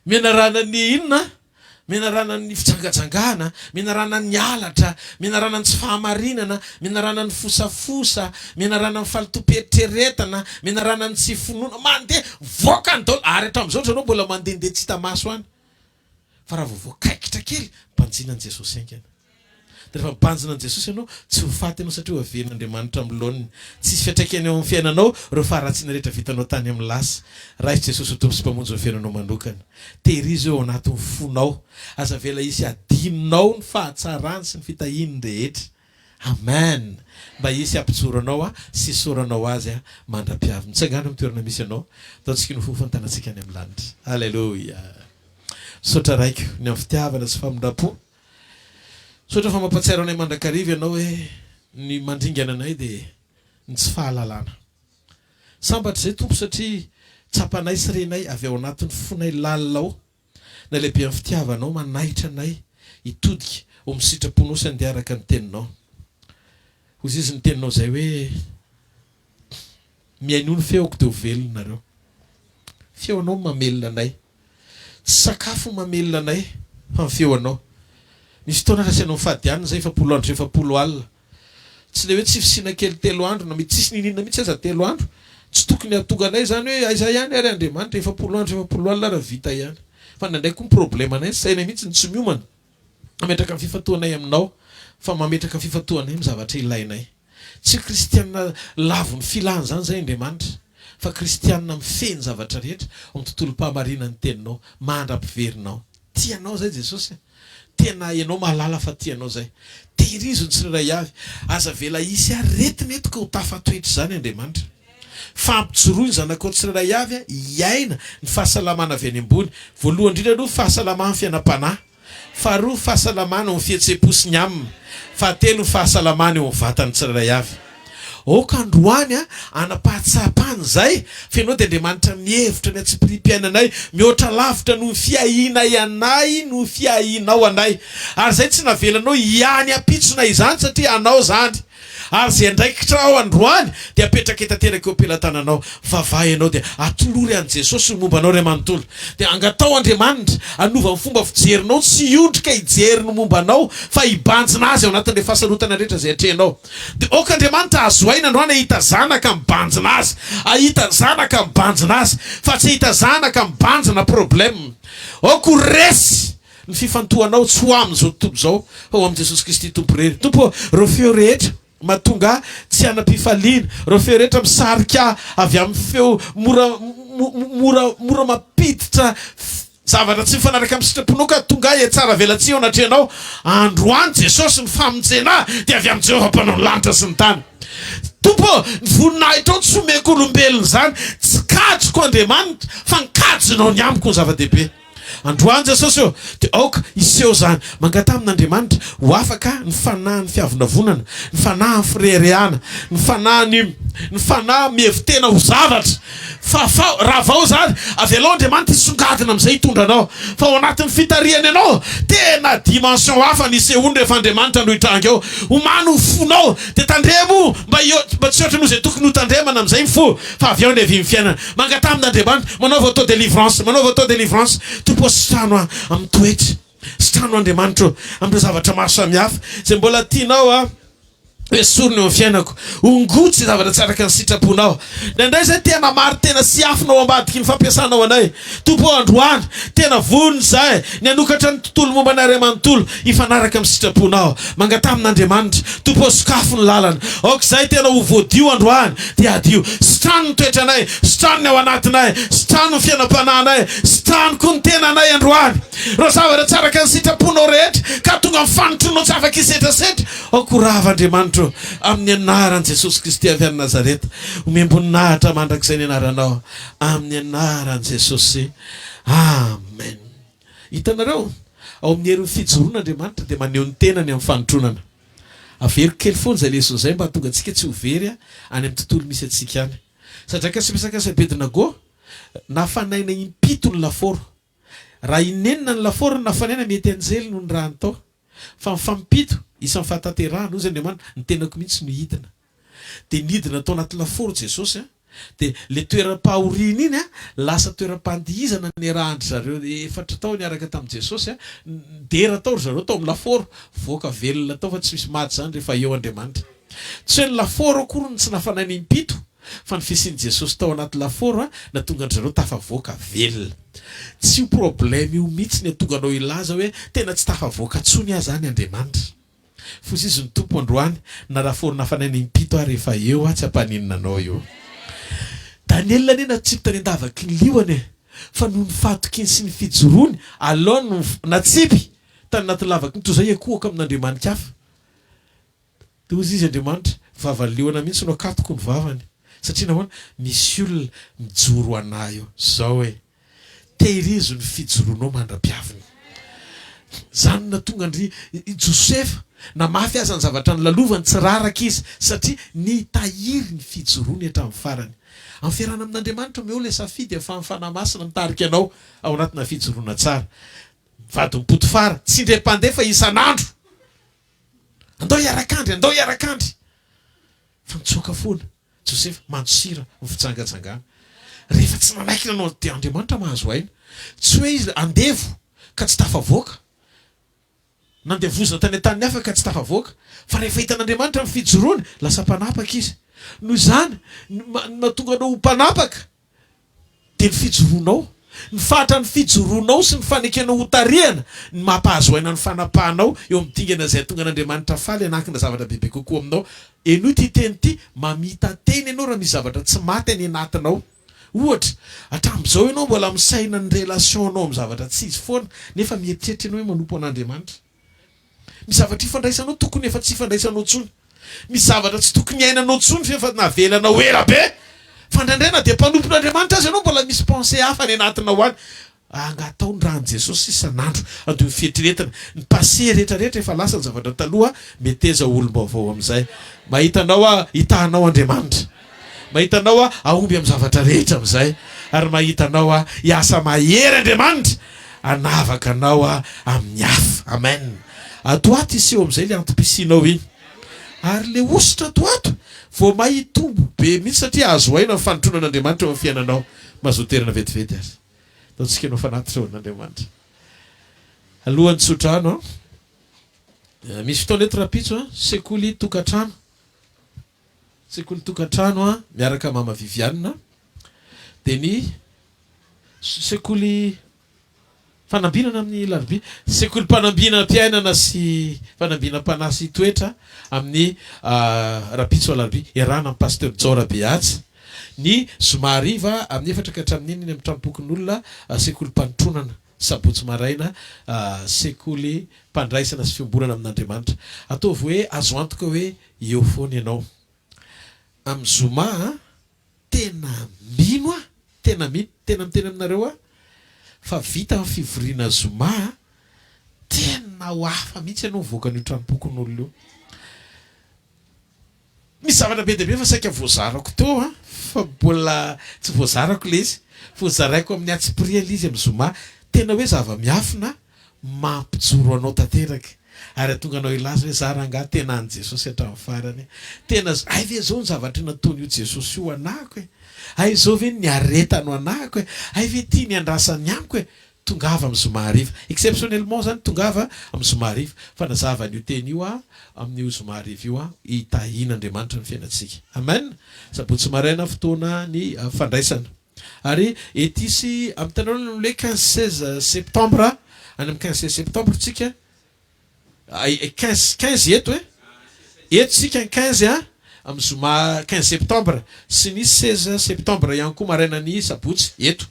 menarana ny inona, menarana ny fijangajangana, menarana ny halatra, menarana ny tsy fahamarinana, menarana ny fosafosa, menarana ny fahalotoam-pieritreretana, menarana ny tsy finoana, mandeha, mivoaka any daholo, ary hatramin'izao ry zareo mbola mandehandeha tsy hita maso any. Fa raha vao voakaikitra kely, mibanjina an'i Jesosy haingana. Dia rehefa mibanjina an'i Jesosy ianao, tsy ho faty ianao satria ho averin'Andriamanitra amin'ny laoniny. Tsy hisy fiantraikany eo amin'ny fiainanao ireo faharatsiana rehetra vitanao tany amin'ny lasa. Raiso Jesosy ho Tompo sy Mpamonjy ny fiainanao manokana. Tehirizo eo ao anatin'ny fonao. Aza avela hisy hadinonao ny fahatsarany sy ny fitahiany rehetra. Amen! Mba hisy hampijoro anao aho sy hisaoranao Azy aho mandra-piavy. Mitsangàna amin'ny toerana misy anao, ataontsika ny fofo ny tanantsika any amin'ny lanitra. Aleloia! Misaotra Raiko ny amin'ny fitiavana sy famindram-po. Misaotra fa mampahatsiaro anay mandrakariva Ianao hoe ny mandringana anay dia ny tsy fahalalana. Sambatra izay Tompo satria tsapanay sy renay avy ao anatin'ny fonay lalina ao Na lehibe amin'ny fitiavanao manaitra anay hitodika ho amin'ny sitraponao sy handeha araka ny teninao. Hoy izy ny teninao izay hoe, Mihainoa ny feoko dia ho velona nareo. Feonao no mamelona anay. Tsy sakafo no mamelona anay fa ny feonao. Misy fotoana aza asainao mifady hanina izay 40 andro sy 40 alina. Tsy le hoe tsy fisiana kely telo andro na mety tsisy niniana mihitsy aza telo andro. Tsy tokony hahatonga anay izany hoe aiza ihany ary Andriamanitra, 40 andro sy 40 alina ary vita ihany. Fa indraindray koa ny problemanay ny sainay mihitsy no tsy miomana hametraka ny fifantohanay aminao fa mametraka ny fifantohanay amin'ny zavatra ilainay. Tsy kristiana lavon'ny filana izany izay Andriamanitra fa kristiana mifehy ny zavatra rehetra ao amin'ny tontolom-pahamarinan'ny teninao mandra-piverinao. Tia anao izay Jesosy a! Tena ianao mahalala fa tia anao zay. Tehirizo ny tsirairay avy. Aza avela hisy aretina eto ka ho tafatoetra izany Andriamanitra. Fa ampijoroy ny zanakao tsirairay avy hiaina ny fahasalamana avy any ambony. Voalohany indrindra aloha fahasalaman'ny fiainam-panahy. Faharoa fahasalamana eo amin'ny fihetseham-po sy ny aminy. Fahatelo ny fahasalamana eo amin'ny vatan'ny tsirairay avy. Aoka androany hanam-pahatsapana izay fa Ianao dia Andriamanitra mihevitra ny antsipiriam-piainanay mihoatra lavitra noho ny fiahianay anay no fiahianao anay. Ary izay tsy navelanao hiany ampitsonay izany satria Anao izany. Ary izay andraikitrao androany dia apetraka tanteraka eo am-pelatananao. Vavaha ianao dia atolory an'i Jesosy ny momba anao iray manontolo. Dia angataho Andriamanitra hanova ny fomba fijerinao tsy hiondrika hijery ny momba anao fa hibanjina Azy ao anatin'ilay fahasarotana rehetra izay atrehinao. Dia aoka Andriamanitra hahazo aina androany hahita zanaka mibanjina Azy, hahita zanaka mibanjina Azy, fa tsy hahita zanaka mibanjina problème. Aoka ho resy ny fifantohanao tsy ho amin'izao tontolo izao fa ho amin'i Jesosy Kristy Tompo irery. Tompo ô, ireo feo rehetra mahatonga ahy tsy hanam-pifaliana, ireo feo rehetra misarika ahy avy amin'ny feo mora mora mora mampiditra Zavatra tsy mifanaraka amin'ny sitraponao ka tonga ahy hiatsara velatsihy eo anatrehanao androany Jesosy ny famonjena ahy dia avy amin'i Jehovah mpanao ny lanitra sy ny tany. Tompo ô, ny voninahitrao tsy omeko olombelona izany, tsy kajiko Andriamanitra fa ny kajinao ny amiko no zava-dehibe. Androany Jesosy ô, dia aoka hiseho izany. Mangataha amin'Andriamanitra ho afaka ny fanahin'ny fiavonavonana, ny fanahin'ny fireharehana, ny fanahin'ny ny fanahy mihevi-tena ho zavatra. Fafao, ravao izany, avelao Andriamanitra hisongadina amin'izay hitondra anao. Fa ao anatin'ny fitarihany anao, tena dimension hafa ny hisehoany rehefa Andriamanitra no hitranga eo. Omano ny fonao, dia tandremo mba mba tsy hihoatra noho izay tokony hotandremana amin'izay ny fo, fa avy ao ny havian'ny fiainana. Mangataha amin'Andriamanitra, manaova atao délivrance, manaova atao délivrance. Tompo ô, sitrano aho amin'ny toetra, sitrano Andriamanitra ô, amin'ireo zavatra maro samihafa izay mbola tianao aho. Esorina eo amin'ny fiainako. Ongoty izay zavatra tsy araka ny sitraponao. Indraindray izay te hanamari-tena sy hiafina ao ambadiky ny fampiasanao anay. Tompo ô, androany, tena vonona izahay ny hanokatra ny tontolo momba anay iray manontolo hifanaraka amin'ny sitraponao. Mangataha amin'Andriamanitra. Tompo ô, sokafo ny lalana. Aoka izahay tena ho voadio androany, dia hadio. Sitrano ny toetranay. Sitrano ny ao anatinay. Sitrano. Sitrano ny fiainam-panahinay, sitrano koa ny tenanay androany. Ireo zavatra tsy araka ny sitraponao rehetra ka tonga amin'ny fanotronao tsy afaka hisetrasetra, aoka ho rava Andriamanitra ô, amin'ny anaran'i Jesosy Kristy avy any Nazareta. Omem-boninahitra mandrakizay ny anaranao, amin'ny anaran'i Jesosy. Amen. Hitanareo, ao amin'ny herin'ny fijoroana Andriamanitra dia maneho ny tenany amin'ny fanotronana. Averiko kely foana izay lesona izay mba hahatonga antsika tsy ho very any amin'ny tontolo misy antsika any. Sadraka sy Mesaka sy Abednego, nafanaina impito ny lafaoro. Raha inenina ny lafaoro no nafanaina, mety anjely no nirahany tao. Fa mifampito, isan'ny fahatanterahana, hozy Andriamanitra, ny tenako mihitsy no hidina. Dia nidina tao anaty lafaoro Jesosy an. Dia ilay toeram-pahoriana iny an, lasa toeram-pandihizana niarahan-dry zareo efatra tao niaraka tamin'i Jesosy an. Nidera tao ry zareo tao amin'ny lafaoro. Voaka velona tao fa tsy misy maty izany rehefa eo Andriamanitra. Tsy hoe ny lafaoro akory no tsy nafanaina impito fa ny fisian'i Jesosy tao anaty lafaoro nahatonga an-dry zareo tafavoaka velona. Tsy io problème io mihitsy ny hahatonga anao hilaza hoe tena tsy tafavoaka intsony aho izany Andriamanitra. Fozizo ny Tompo androany na lafaoro nafanaina impito ary efa eo aho tsy hampaninona anao io. Daniela anie natsipy tany an-davaky ny liona e! Fa noho ny fahatokiany sy ny fijoroany alao no natsipy tany anaty lavaky ny toy izay hiankohoka amin'andriamani-kafa. Dia hoy izy, Andriamanitra, vavan'ny liona mihitsy no akatoko ny vavany. Satria nahoana? Misy olona mijoro ho an'ahy eo. Izao e! Tehirizo ny fijoroanao mandra-piaviny. Izany no nahatonga an-dry Josefa, na mafy aza ny zavatra nolalovany, tsy raraka izy, satria nitahiry ny fijoroany hatramin'ny farany. Amin'ny fiarahana amin'Andriamanitra, omeo ilay safidy ahafahan'ny Fanahy Masina mitarika anao ao anatina fijoroana tsara. Vadin'i Potifara, tsy indray mpandeha fa isan'andro. Andao hiaraka andry, andao hiaraka andry. Fa nitsoaka foana Josefa, mandosira ny fijangajangana. Rehefa tsy nanaiky nanao dia Andriamanitra mahazo aina. Tsy hoe izy andevo ka tsy tafavoaka. Nandevozina tany an-tany hafa ka tsy tafavoaka. Fa rehefa hitan'Andriamanitra ny fijoroany, lasa mpanapaka izy. Noho izany, ny mahatonga anao ho mpanapaka dia ny fijoroanao. Ny fahatran'ny fijoroanao sy ny fanekenao hotarihana ny mampahazo aina ny fanapahanao eo amin'ny dingana izay hahatonga an'Andriamanitra faly hanankina zavatra bebe kokoa aminao. Henoy ity teny ity, Mamita-tena ianao raha misy zavatra tsy maty any anatinao. Ohatra, hatramin'izao ianao mbola misaina ny relation-nao amin'ny zavatra tsy izy foana, nefa mieritreritra ianao hoe manompo an'Andriamanitra. Misy zavatra ifandraisanao tokony efa tsy ifandraisanao intsony. Misy zavatra tsy tokony iainanao intsony f'efa navelanao ela be. Fa indraindray na dia mpanompon'Andriamanitra aza ianao mbola misy pensée hafa any anatinao any. Angatao ny ran'i Jesosy isan'andro. Andio ny fieritreretana. Ny passé rehetra rehetra efa lasa ny zavatra taloha, meteza ho olom-baovao amin'izay. Mahita anao aho, hitahanao Andriamanitra. Mahita anao aho hahomby amin'ny zavatra rehetra amin'izay, ary mahita anao aho hiasa mahery Andriamanitra hanavaka anao amin'ny hafa. Amen. Ato ho ato hiseho amin'izay ilay antom-pisianao iny. Ary ilay hosotra ato ho ato vao may hitombo be mihitsy satria azo aina ny fanotronan'Andriamanitra eo amin'ny fiainanao. Mazotoa toerana vetivety ary. Ataontsika hanao fanatitra ho an'Andriamanitra. Alohan'ny tsodrano an. Misy fotoana eto rahampitso an, sekoly tokantrano. Sekoly tokantrano a, miaraka mama Viviane dia ny sekoly fanambinana amin'ny larobia, sekolim-panambinam-piainana sy fanambinam-panahy sy toetra amin'ny rahampitso alarobia, iarahana amin'ny Pasteur Jao Rabehaja, ny zoma hariva amin'ny efatra ka hatramin'ny enina eny amin'ny tranompokonolona sekolim-panotronana, sabotsy maraina sekolim-pandraisana sy fiombonana amin'Andriamanitra. Ataovy hoe azo antoka hoe Eo foana ianao. Amin'ny zoma a, tena mino aho, tena mino, tena miteny aminareo aho fa vita ny fivoriana zoma a, tena ho hafa mihitsy ianao mivoaka an'io tranompokonolona io. Misy zavatra be dia be fa saika voazarako teo an, fa mbola tsy voazarako ilay izy, fa hozaraiko amin'ny antsipiriany ilay izy amin'ny zoma. Tena hoe zava-miafina mampijoro anao tanteraka ary hahatonga anao hilaza hoe za rangahy tena an'i Jesosy hatramin'ny farany tena hay ve zao ny zavatra nataon'io Jesosy io anahako e hay zao ve ny niaretany ho anahako e hay ve ity ny andrasany amiko e tongava amin'ny zoma hariva exceptionnellement zany tongava amin'ny zoma hariva fa nazava an'io teny io aho amin'io zoma hariva io aho hitahian'Andriamanitra ny fiainantsika amen sabotsy maraina fotoana ny fandraisana Ary ety sy amin'ny tanareo ny hoe quinze seize septembre any amin'ny quinze seize septembre tsika quinze quinze eto e eto tsika ny quinze a amin'ny zoma quinze septembre sy ny seize septembre ihany koa maraina ny sabotsy eto.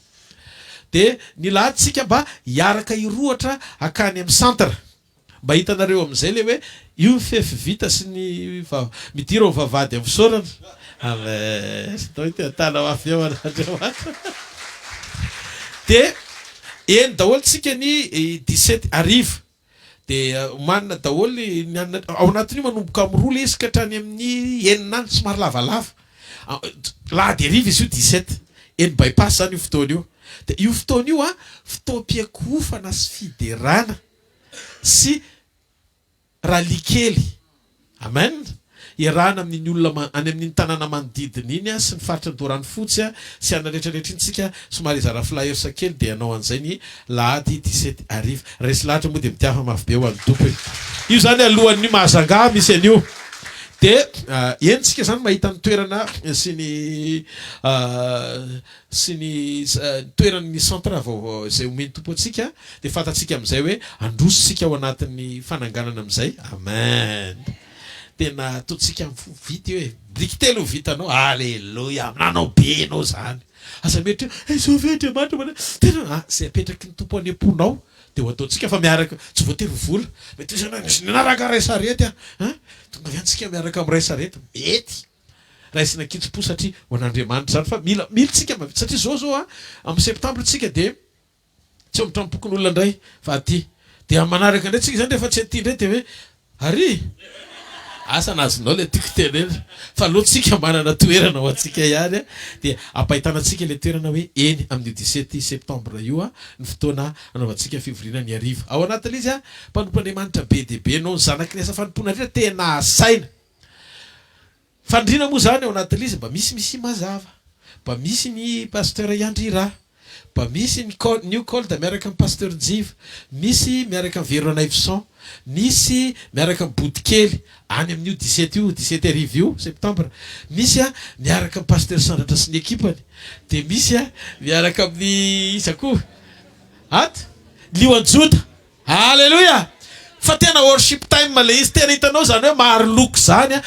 Dia ny lahady tsika mba hiaraka hirohotra hakany amin'ny centre. Mba hitanareo amin'izay ilay hoe io ny fefy vita sy ny midira ao vavahady amin'ny fisaorana. Amen. Ndao hitehatana mafy eo an'Andriamanitra. Dia eny daholo tsika ny 17 hariva. Dia omanina daholo ny anona, ao anatin'io manomboka amin'ny roa ilay izy ka hatrany amin'ny enina any, somary lavalava. Lahady hariva izy io 17. Eny By-pass izany io fotoana io. Dia io fotoana io an, fotoam-piankohofana sy fiderana sy rallye kely. Amen! Iarahana amin'iny olona any amin'iny tanàna manodidina iny sy ny faritra Andoharanofotsy sy any rehetra rehetra iny tsika somary hizara flyers kely dia hanao an'izay ny lahady 17 hariva. Resy lahatra moa dia mitiava mafy be ho an'ny Tompo e! Io zany alohan'ny Mahajanga misy an'io. Dia eny tsika zany mahita ny toerana sy ny sy ny toeran'ny centre vaovao izay omen'ny Tompo antsika dia fantatsika amin'izay hoe handroso isika ao anatin'ny fananganana amin'izay. Amen. Tena ataontsika amin'ny fo vita io e. Biriky telo no vitanao. Aleloia. Nanao be ianao izany. Aza mieritreritra, eh izao ve Andriamanitra manao. Tena ah, izay apetraky ny Tompo any am-ponao dia ho ataontsika fa miaraka, tsy voatery ho vola. Mety ho izany hoe nanaraka ray sarety aho. Hein? Tonga avy any tsika miaraka amin'ny ray sarety. Mety. Raisina an-kitsim-po satria ho an'Andriamanitra izany fa mila mila tsika mahavita satria izao izao a amin'ny septembre tsika dia tsy eo amin'ny tranompokonolona indray fa aty dia amin'ny manaraka indray tsika izany rehefa tsy aty indray dia hoe ary asa na azonao ilay tiako tenenina fa aleo tsika manana toerana ho antsika ihany a dia ampahitana antsika ilay toerana hoe eny amin'io 17 septembre io a ny fotoana hanaovantsika fivoriana ny hariva ao anatin'ilay izy a mpanompon'Andriamanitra be dia be noho ny zanaky ny asa fanompoana rehetra tena asaina Fandriana moa zany ao anatin'ilay izy mba misy misy mazava, mba misy ny pasteur Iandrira, mba misy ny new cold miaraka amin'ny pasteur Njiva, misy miaraka amin'ny Vero Ranaivoson, misy miaraka amin'ny Bodokely any amin'io 17 io, 17 hariva io septembre, misy miaraka amin'ny pasteur Sandratra sy ny ekipany, dia misy miaraka amin'ny iza koa ato? Lioan'i Joda. Aleloia! Fa tena worship time le izy, tena hitanao zany hoe maro loko zany an,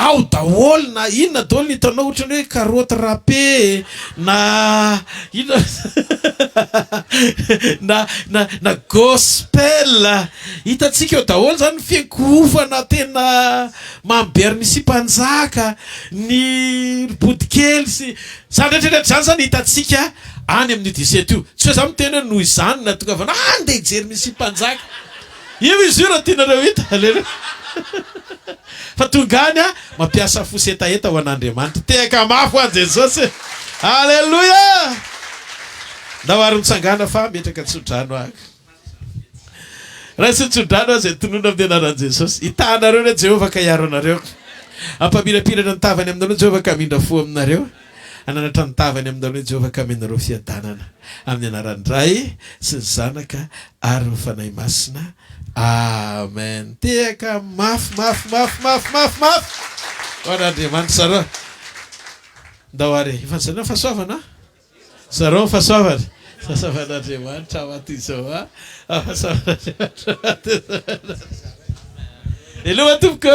ao daholo na inona daholo ny hitanao ohatrany hoe carotte râpée na inona na na na gospel, hitantsika eo daholo zany ny fiankohofana tena mamy be ary misy mpanjaka, ny ry bodikely sy Izany rehetra rehetra izany izany hitantsika any amin'io 17 io. Tsy hoe izaho miteny hoe noho izany no nahatongavana ah ndeha hijery Mesia Mpanjaka. Io izy io raha tianareo hita. Aleloia. Fa tonga any aho mampiasa fo sy hetaheta ho an'Andriamanitra. Tehaka mafy ho an'i Jesosy e. Aleloia. Ndao ary mitsangàna fa metraka tsodrano aho. Raiso ny tsodrano aho izay tononina amin'ny anaran'i Jesosy. Hitaha anareo anie Jehovah ka hiaro anareo. Hampamirapiratra ny tavany aminareo Jehovah ka hamindra fo aminareo. Hananatra ny tavany aminareo Jehovah ka hameno anareo fiadanana. Amin'ny anaran'ny Ray sy ny Zanaka ary ny Fanahy Masina. Amen. Tehaka mafy mafy mafy mafy mafy mafy ho an'Andriamanitra zareo. Ndao ary efa nizarana fahasoavana. Zarao ny fahasoavana. Fahasoavan'Andriamanitra ho ato izao a. Fahasoavan'Andriamanitra ho ato izao. Veloma tompoko.